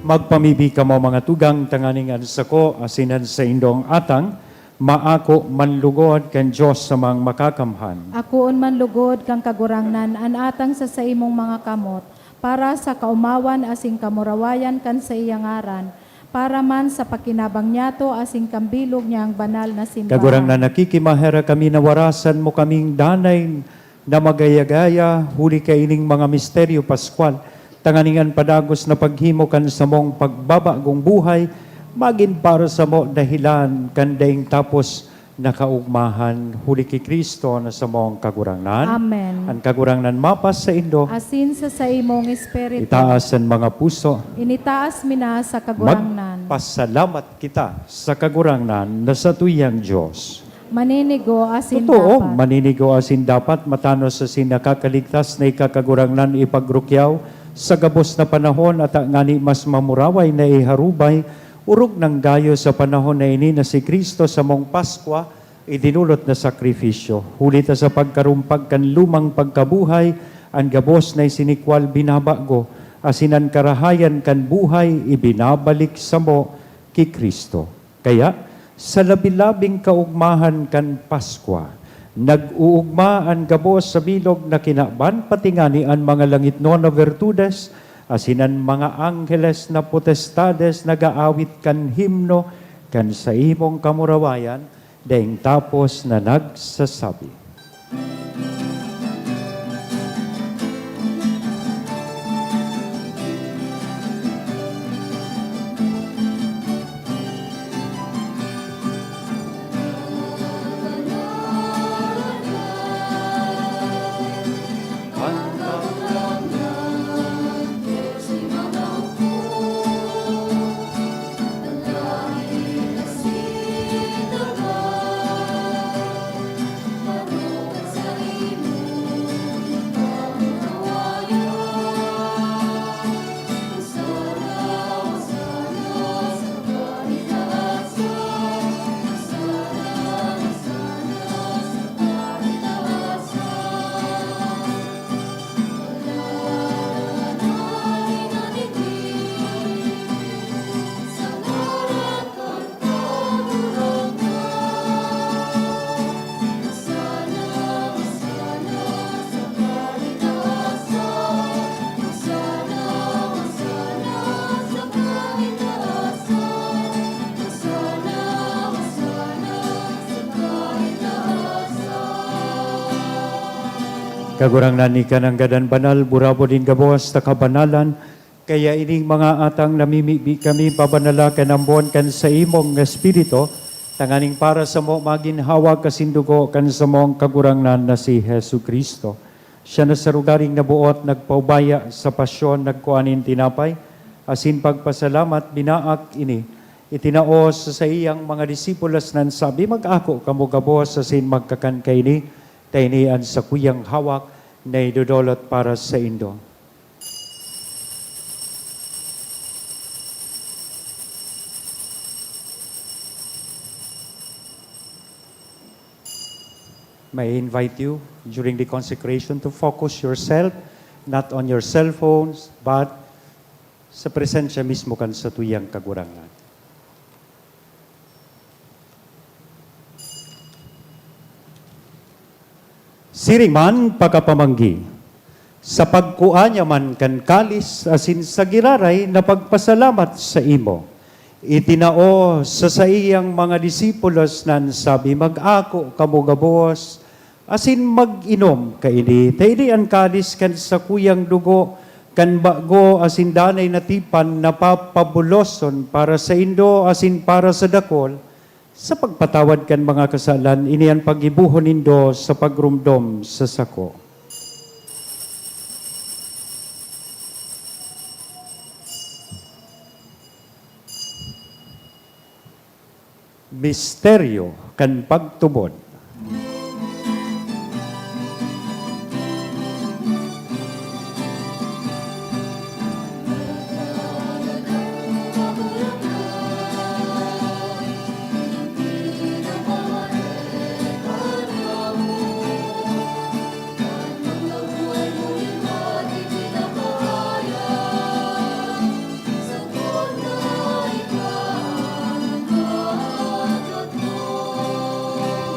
Magpamibi kamo, mga tugang, tanganing an sako asin an saindong atang maako manlugod kan Dios samang makakamhan. Akoon manlugod kan Kagurangnan an atang sa saimong mga kamot, para sa kaomawan asin kamurawayan kan saiyang ngaran, para man sa pakinabang niyato asin kan bilog niyang banal na simbahan. Kagurangnan, nakikimaherak kami na warasan mo kaming danay na magaya-gaya huli kaining mga misteryo paskwal, tanganing an padagos na paghimo kan samong pagbabagong buhay magin para samo dahelan kan daing tapos na kaogmahan, huli ki Cristo na samong Kagurangnan. Amen. An Kagurangnan mapasaindo. Asin sa saimong espiritu. Itaas an mga puso. Initaas mi na sa Kagurangnan. Magpasalamat kita sa Kagurangnan na satuyang Dios. Maninigo asin Totoo, dapat. Maninigo asin dapat, matanos asin nakakaligtas na ika, Kagurangnan, ipagrukyaw sa gabos na panahon, ata ngani mas mamuraway na iharubay, orog nang gayo sa panahon na ini na si Cristo samong Paskwa, idinolot na sakrifisyo. Huli ta sa pagkarumpag kan lumang pagkabuhay, an gabos na isinikwal binabago, asin an karahayan kan buhay ibinabalik samo ki Cristo. Kaya, sa labi-labing kaogmahan kan Paskwa, nag-uugma an gabos sa bilog na kinaban, pati ngani an mga langitnon na bertudes, asin an mga angheles na potestades nag-aawit kan himno kan saimong kamurawayan, daing tapos na nagsasabi. Kagurangnan, ika nanggad an banal, burabod nin gabos na kabanalan, kaya ining mga atang namimibi kami, pabanala kan ambon kan saimong Espiritu, Tanganing para samo magin hawak asin dugo kan samong Kagurangnan na si Jesu-Cristo. Siya na sa rogaring naboot, nagpaubaya sa pasyon, nagkua nin tinapay, asin pagpasalamat, binaak ini, itinao sa saiyang mga disipulos, nan sabi, "Mag-ako kamo gabos asin magkakan kaini, ta ini an sakuyang hawak na idodolot para saindo." May I invite you during the consecration to focus yourself not on your cell phones, but sa presensya mismo kan satuyang Kagurangnan. Siring man, pakapamanggi, sa pagkua niya man kan kalis asin sa giraray na pagpasalamat saimo, itinao sa saiyang mga disipulos, nan sabi, "Mag-ako kamo gabos asin mag-inom kaini, ta ini an kalis kan sakuyang dugo kan bago asin danay na tipan na papabuloson para saindo asin para sa dakol, sa pagpatawad kan mga kasalan. Ini an paggibohon nindo sa pagromdom sa sako." Misteryo kan pagtubod.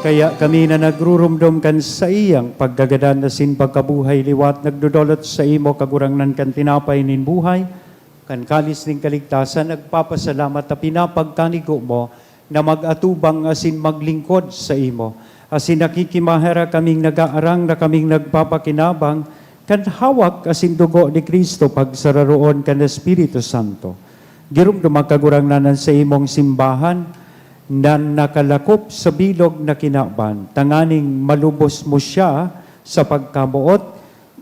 Kaya kami na nagruromdom kan saiyang pagkagadan asin pagkabuhay liwat, nagdodolot saimo, Kagurangnan, kan tinapay nin buhay, kan kalis nin kaligtasan, nagpapasalamat ta pinapagkanigo mo na mag-atubang asin maglingkod saimo. Asin nakikimaherak kaming nagaarang na kaming nagpapakinabang kan hawak asin dugo ni Cristo pagsararoon kan Espiritu Santo. Giromdoma, Kagurangnan, an saimong simbahan na nakalakop sa bilog na kinaban, tanganing malubos mo siya sa pagkamoot,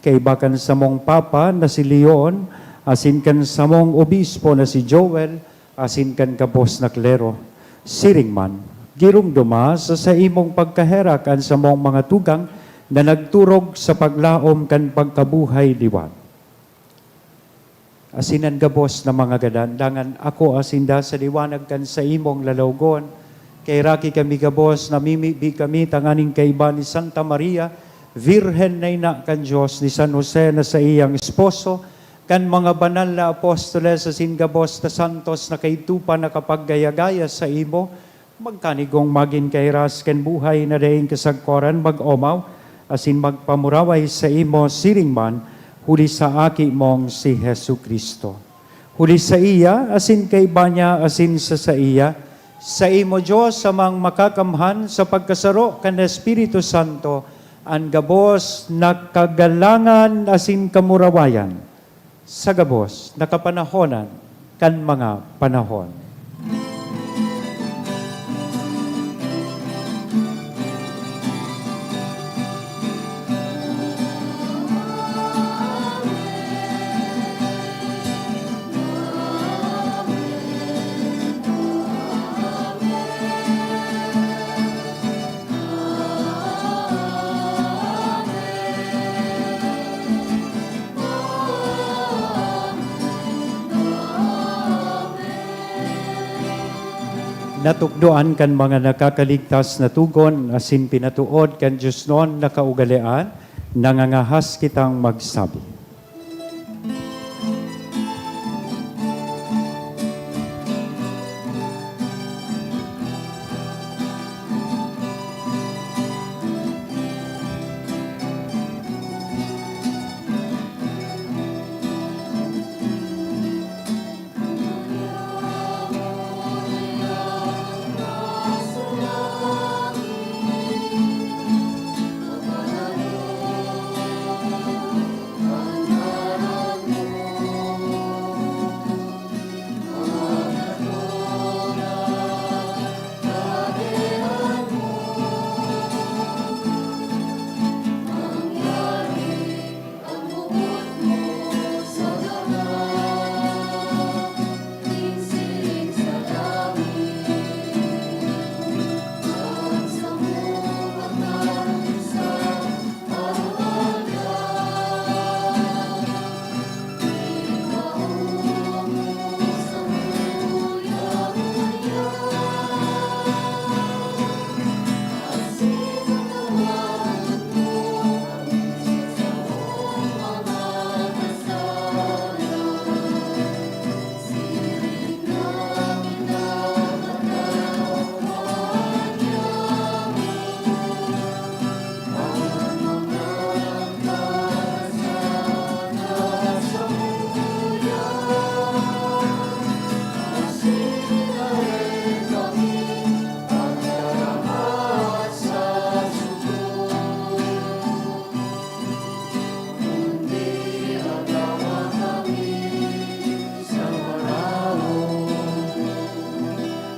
kaiba kan samong Papa na si Leon, asin kan samong Obispo na si Joel, asin kan gabos na klero. Siring man, giromdoma sa saimong pagkaherak an samong mga tugang na nagturog sa paglaom kan pagkabuhay liwat. Asin an gabos na mga gadan, dangan akoa sinda sa liwanag kan saimong lalawgon. Kaheraki kami gabos, namimibi kami tanganing kaiba ni Santa Maria, Birhen na ina kan Dios, ni San Jose na saiyang esposo, kan mga banal na apostoles asin gabos na santos na kaidto pa nakapaggaya-gaya saimo, magkanigong magin kahiras kan buhay na daing kasagkoran, mag-omaw asin magpamuraway saimo siring man huli sa Aki mong si Jesu-Cristo. Huli saiya, asin kaiba niya, asin sa saiya, saimo, Dios Amang Makakamhan, sa pagkasaro kan Espiritu Santo, an gabos na kagalangan asin kamurawayan, sa gabos na kapanahonan kan mga panahon. Natukdoan kan mga nakakaligtas na togon asin pinatood kan diosnon na kaugalean, nangangahas kitang magsabi.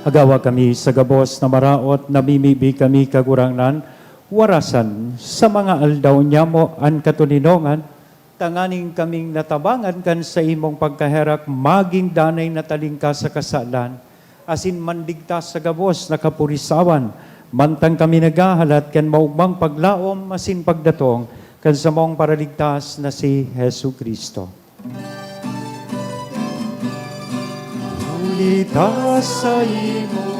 Hagawa kami sa gabos na maraot, namimibi kami, Kagurangnan, warasan sa mga aldaw niyamo an katoninongan, tanganing kaming natabangan kan saimong pagkaherak magin danay na talingka sa kasalan, asin mandigta sa gabos na kapurisawan, mantang kami naghahalat kan maogmang paglaom asin pagdatong kan samong Paraligtas na si Jesu-Cristo. Huli ta saimo,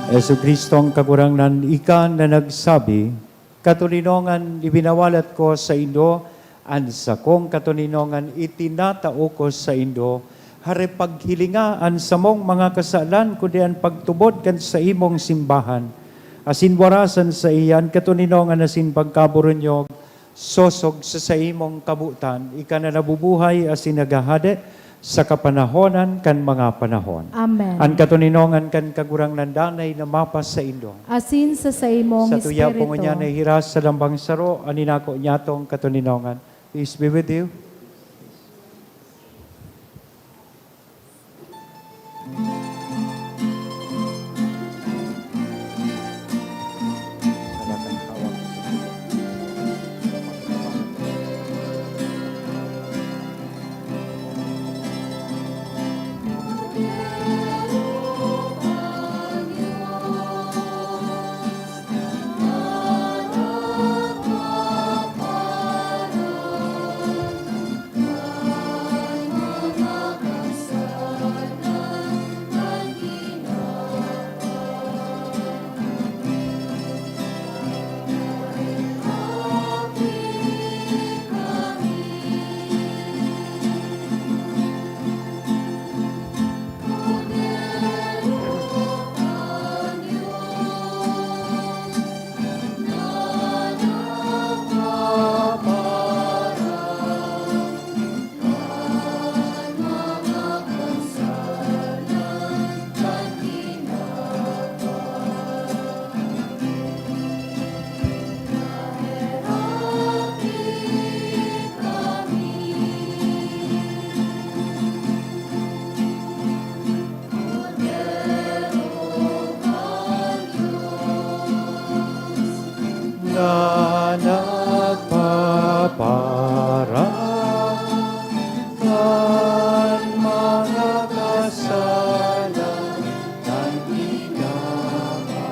Jesu-Cristo ang Kagurangnan, ika na nagsabi, "Katoninongan, ibinawalat ko saindo, an sakong katoninongan itinatao ko saindo." Hare, paghilinga an samong mga kasalan, kundi an pagtubod kan saimong simbahan, asin warasan saiya an katoninongan asin pagkaburunyog, sosog sa saimong kabotan, ika na nabubuhay asin naghahade sa kapanahonan kan mga panahon. Amen. An katoninongan kan Kagurangnan danay na mapasaindo. Asin sa saimong Sa tuya espiritu. Po ngunyan na hiras sa lambang saro, an inako niyatong katoninongan. Peace be with you. Na nagpaparan kan mga kasalan kan tinapay.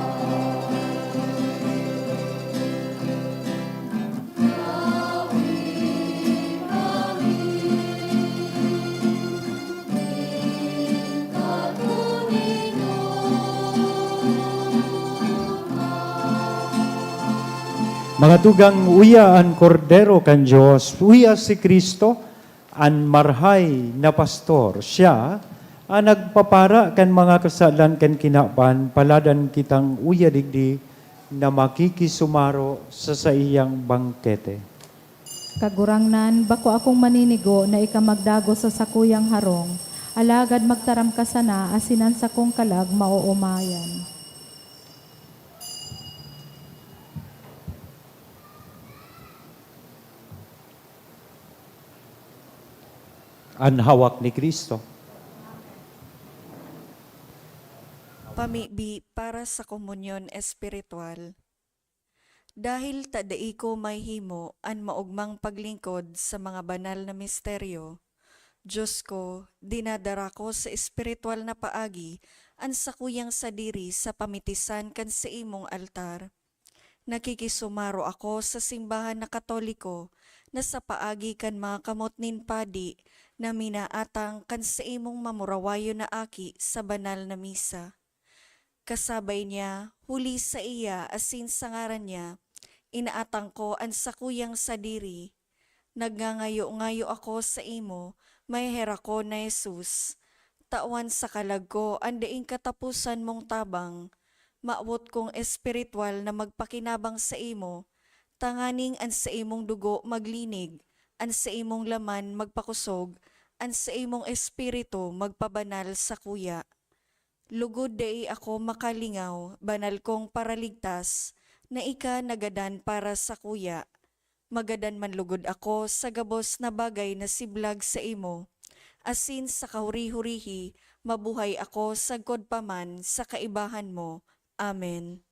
Mga tugang, uya an Kordero kan Dios, uya si Cristo, an marhay na pastor. Siya an nagpapara kan mga kasalan kan kinaban, paladan kitang uya digdi na makikisumaro sa saiyang bangkete. Kagurangnan, bako akong maninigo na ika magdagos sa sakuyang harong, alagad magtaram ka sana asin an sakong kalag maoomayan. An hawak ni Cristo. Pamibi para sa komunyon espiritual. Dahil ta dai ko mahimo an maogmang paglingkod sa mga banal na misteryo, Dios ko, dinadara ko sa espiritual na paagi an sakuyang sadiri sa pamitisan kan saimong altar. Nakikisumaro ako sa simbahan na Katoliko na sa paagi kan mga kamot nin padi na minaatang kan saimong mamurawayon na aki sa banal na misa. Kasabay niya, huli saiya asin sa ngaran niya, inaatang ko an sakuyang sadiri. Nagngangayo-ngayo ako saimo, maheherakon na Jesus. Tawan sa kalag ko an daing kataposan mong tabang. mawot kong espiritual na magpakinabang saimo, tanganing an saimong dugo maglinig, an saimong laman magpakosog, an saimong espiritu magpabanal sakuya. Lugod dai ako makalingaw, banal kong Paraligtas, na ika nagadan para sakuya. Magadan man lugod ako sa gabos na bagay na siblag saimo, asin sa kahuri-hurihi mabuhay ako sagkod pa man sa kaibahan mo. Amen.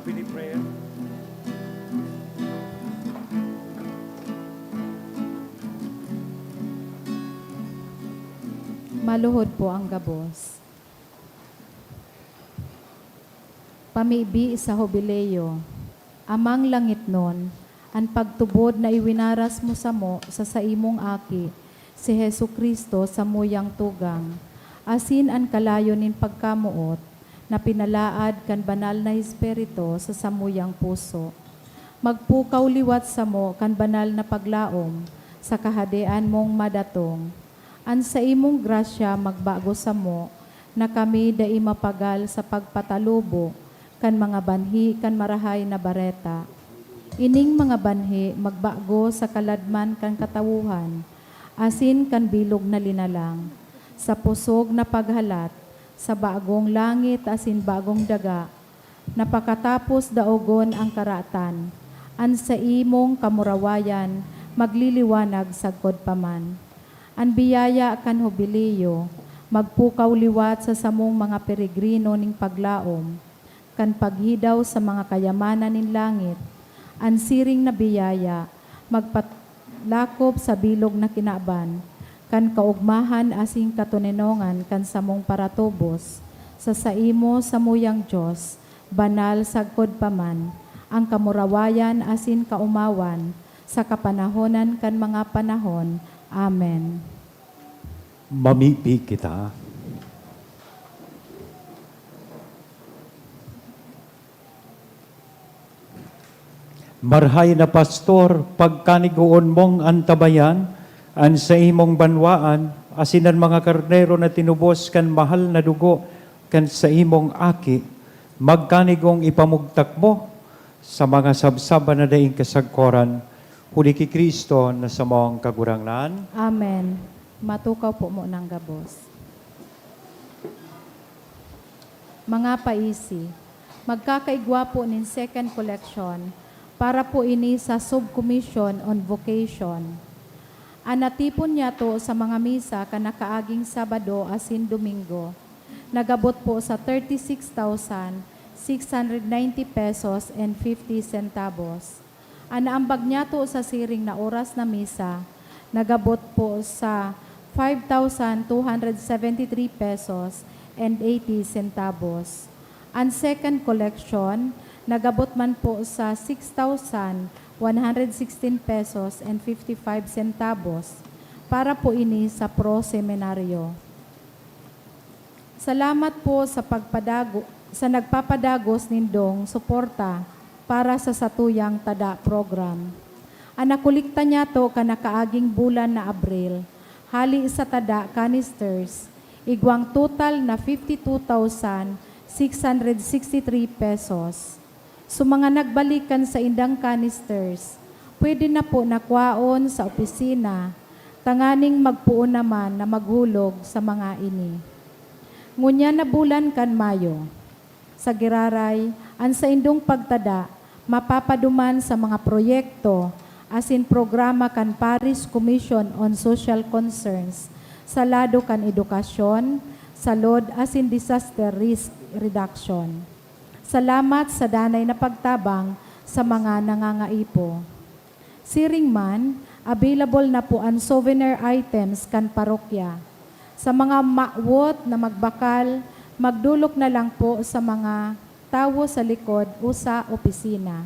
Jubilee prayer. Maluhod po ang gabos. Pamibi sa Hubileo. Amang langitnon, an pagtubod na iwinaras mo samo sa saimong Aki, si Jesu-Cristo, samuyang tugang, asin an kalayo nin pagkamoot na pinalaad kan Banal na Espiritu sa samuyang puso, magpukaw liwat samo kan banal na paglaom sa Kahadean mong madatong. An saimong grasya magbago samo na kami dai mapagal sa pagpatalubo kan mga banhi kan Marahay na Bareta. Ining mga banhi magbago sa kaladman kan katawohan asin kan bilog na linalang, sa pusog na paghalat sa bagong langit asin bagong daga, na pakatapos daogon ang karatan, an saimong kamurawayan magliliwanag sagkod pa man. An biyaya kan Hubileo magpukaw liwat sa samong mga peregrino nin paglaom kan paghidaw sa mga kayamanan nin langit. An siring na biyaya magpat-, lakop sa bilog na kinaban kan kaogmahan asin katoninongan kan samong paratubos, sa saimo samuyang Dios, banal sagkod pa man, an kamurawayan asin kaomawan sa kapanahonan kan mga panahon. Amen. Mamibi kita. Marhay na Pastor, pagkanigoon mong antabayan an saimong banwaan asin an mga karnero na tinubos kan mahal na dugo kan saimong Aki, magkanigong ipamugtak mo sa mga sabsaban na daing kasagkoran, huli ki Cristo na samong Kagurangnan. Amen. Matukaw po mo nang gabos. Mga paisi, magkakaigwa po nin second collection para po ini sa Subcommission on Vocation. An natipon niyato sa mga misa kan nakaaging Sabado asin Domingo, nagabot po sa thirty-six thousand six hundred ninety pesos and fifty centavos. An naambag niyato sa siring na oras na misa, nagabot po sa five thousand two hundred seventy-three pesos and eighty centavos. An second collection, nagabot man po sa six thousand one hundred sixteen pesos and fifty-five centavos para po ini sa Pro Seminario. Salamat po sa pagpadago-, sa nagpapadagos nindong suporta para sa satuyang tada program. An nakolekta niyato kan nakaaging bulan na Abril, hali sa tada canisters, igwang total na fifty-two thousand six hundred sixty-three pesos. Sa mga nagbalik kan saindang canisters, pwede na po na kwaon sa opisina, tanganing magpoon naman na maghulog sa mga ini. Ngunyan na bulan kan Mayo, sa giraray, an saindong pagtada mapapaduman sa mga proyekto asin programa kan Parish Commission on Social Concerns sa lado kan edukasyon, salud asin disaster risk reduction. Salamat sa danay na pagtabang sa mga nangangaipo. Siring man, available na po an souvenir items kan parokya. Sa mga mawot na magbakal, magdolok na lang po sa mga tawo sa likod o sa opisina.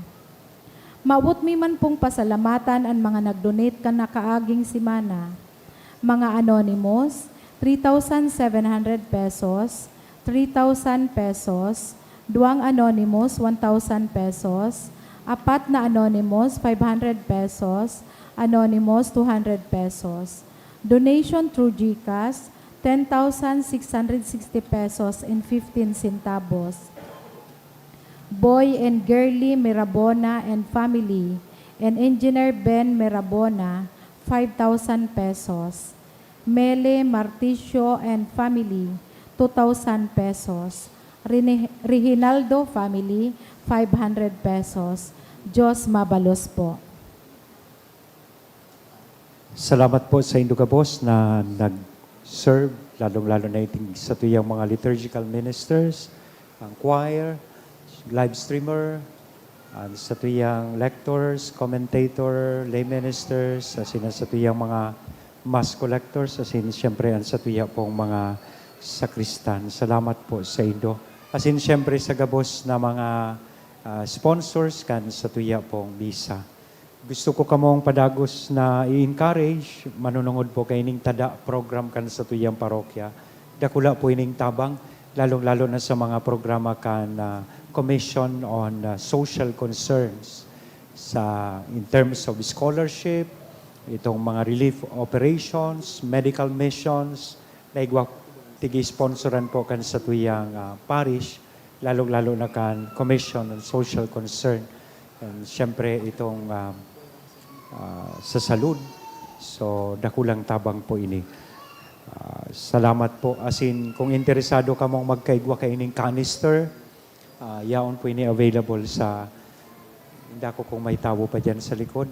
Mawot mi man pong pasalamatan an mga nag-donate kan nakaaging semana. Mga anonymous, three thousand seven hundred pesos, three thousand pesos, duwang anonymous, one thousand pesos, apat na anonymous, five hundred pesos, anonymous, two hundred pesos. Donation through GCash, ten thousand six hundred sixty pesos and fifteen centavos. Boy and Girly Mirabona and family, and Engineer Ben Mirabona, five thousand pesos. Mele Marticio and family, two thousand pesos. Rene-, Reginaldo family, five hundred pesos. Diyos mabalos po. Salamat po sa indo gabos na nag-serve, lalong-lalo na iting satuyang mga liturgical ministers, ang choir, live streamer, ang satuyang lectors, commentator, lay ministers, asin ang satuyang mga mass collectors, asin siyempre ang satuya pong mga sakristan. Salamat po sa indo. Asin siyempre sa gabos na mga, ah, sponsors kan satuya pong misa. Gusto ko kamong padagos na i-encourage, manunungod po kaining tada program kan satuyang parokya. Dakula po ining tabang, lalong-lalo na sa mga programa kan, ah, Commission on, ah, Social Concerns sa, in terms of scholarship, itong mga relief operations, medical missions, na igwa, tigi-sponsoran po kan satuyang, ah, parish, lalong-lalo na kan Commission on Social Concern. And siyempre, itong, ah, ah, sa salud. So, dakulang tabang po ini. Ah, salamat po. Asin, kung interesado kamong magkaigwa kaining canister, ah, yaon po ini available sa, inda ko kung may tawo pa dyan sa likod.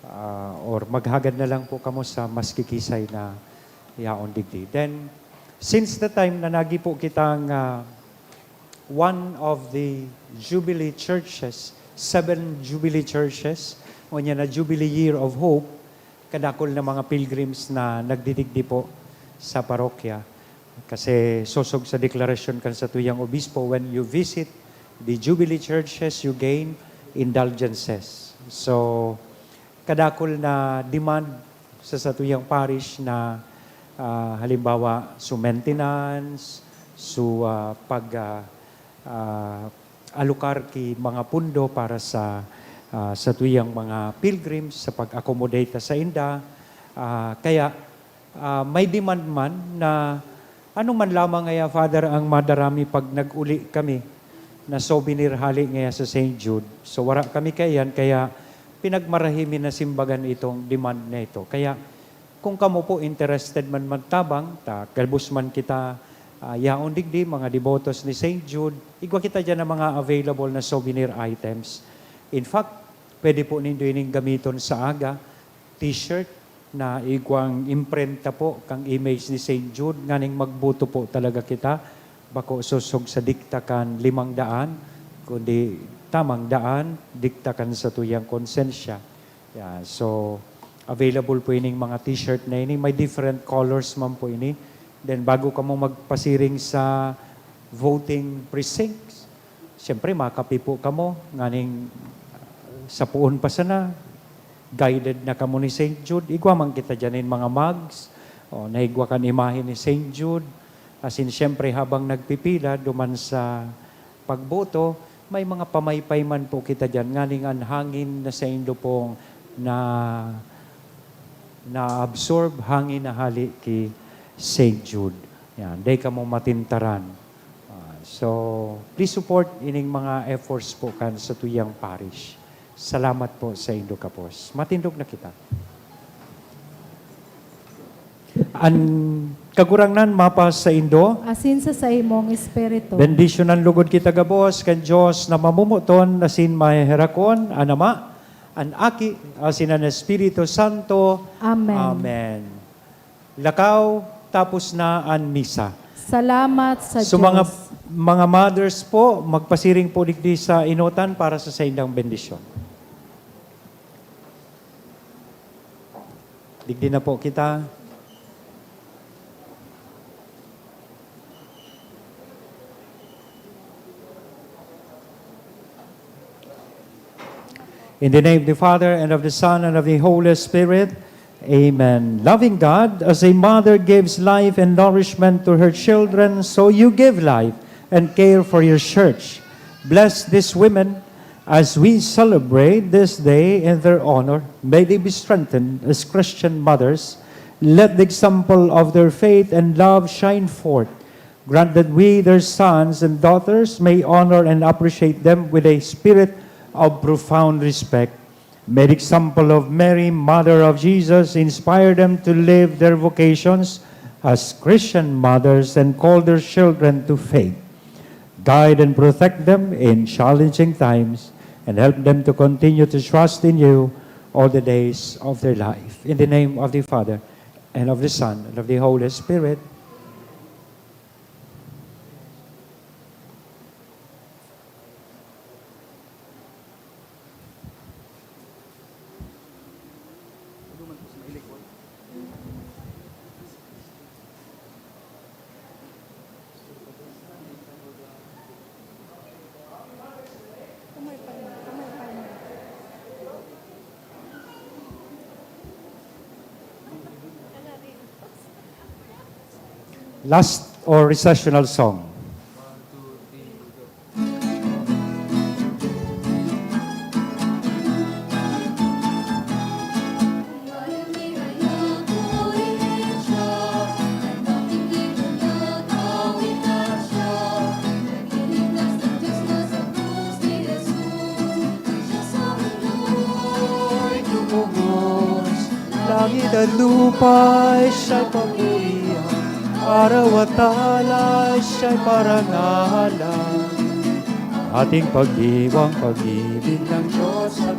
Ah, or maghagad na lang po kamo sa mas kikisay na yaon digdi. Then, since the time na nagi po kitang, ah, one of the Jubilee churches, seven Jubilee churches, o niya na Jubilee Year of Hope, kadakol na mga pilgrims na nagdidigdi po sa parokya. Kasi sosog sa deklarasyon kan satuyang obispo, when you visit the Jubilee churches, you gain indulgences. So, kadakol na demand sa satuyang parish na Ah, halimbawa, su maintenance, su, ah, pag, ah, ah, alokar ki mga pundo para sa, ah, satuyang mga pilgrims, sa pag-accommodate sa inda. Ah, kaya, ah, may demand man na ano man lamang ngaya, Father, ang madara mi pag nag-uli kami na souvenir hali ngaya sa Saint Jude. So, wara kami kaiyan, kaya pinagmarahi mi na simbagan itong demand na ito. Kaya, kung kamo po interested man magtabang, ta gabos man kita, ah, yaon digdi, mga debotos ni Saint Jude, igwa kita diyan ng mga available na souvenir items. In fact, pwede po nindo ining gamiton sa aga, t-shirt na igwang imprenta po kang image ni Saint Jude, nganing magboto po talaga kita, bako sosog sa dikta kan limang daan, kundi tamang daan, dikta kan satuyang konsensya. Yeah, so, available po ining mga t-shirt na ini. May different colors man po ini. Then, bago kamo magpasiring sa voting precincts, siyempre, makape po kamo. Nganing, ah, sa poon pa sana, guided na kamo ni Saint Jude. Igwa man kita dyan in mga mugs. O, naigwa kan imahe ni Saint Jude. Asin, siyempre, habang nagpipila, duman sa pagboto, may mga pamaypay man po kita diyan, nganing an hangin na saindo pong na, na-absorb, hangin na hali ki Saint Jude. Yan, dai kamo matintaran. Ah, so, please support ining mga efforts po kan satuyang parish. Salamat po saindo gabos. Matindog na kita. An Kagurangnan mapasaindo. Asin sa saimong espiritu. Bendisyonan lugod kita gabos kan Dios na mamomoton asin maheherakon, an Ama, an Aki, asin an Espiritu Santo. Amen. Amen. Lakaw, tapos na an misa. Salamat sa So, mga, Dios. Mga mothers po, magpasiring po digdi sa enotan para sa saindang bendisyon. Digdi na po kita. In the name of the Father, and of the Son, and of the Holy Spirit. Amen. Loving God, as a mother gives life and nourishment to her children, so you give life and care for your church. Bless these women as we celebrate this day in their honor. May they be strengthened as Christian mothers. Let the example of their faith and love shine forth. Grant that we, their sons and daughters, may honor and appreciate them with a spirit of profound respect. May the example of Mary, Mother of Jesus, inspire them to live their vocations as Christian mothers and call their children to faith. Guide and protect them in challenging times and help them to continue to trust in you all the days of their life. In the name of the Father, and of the Son, and of the Holy Spirit. Last or recessional song. Langit at lupa ay siya'y papurihan, araw at alay siya'y parangalan. Ating pagdiwang pag-ibig ng Diyos at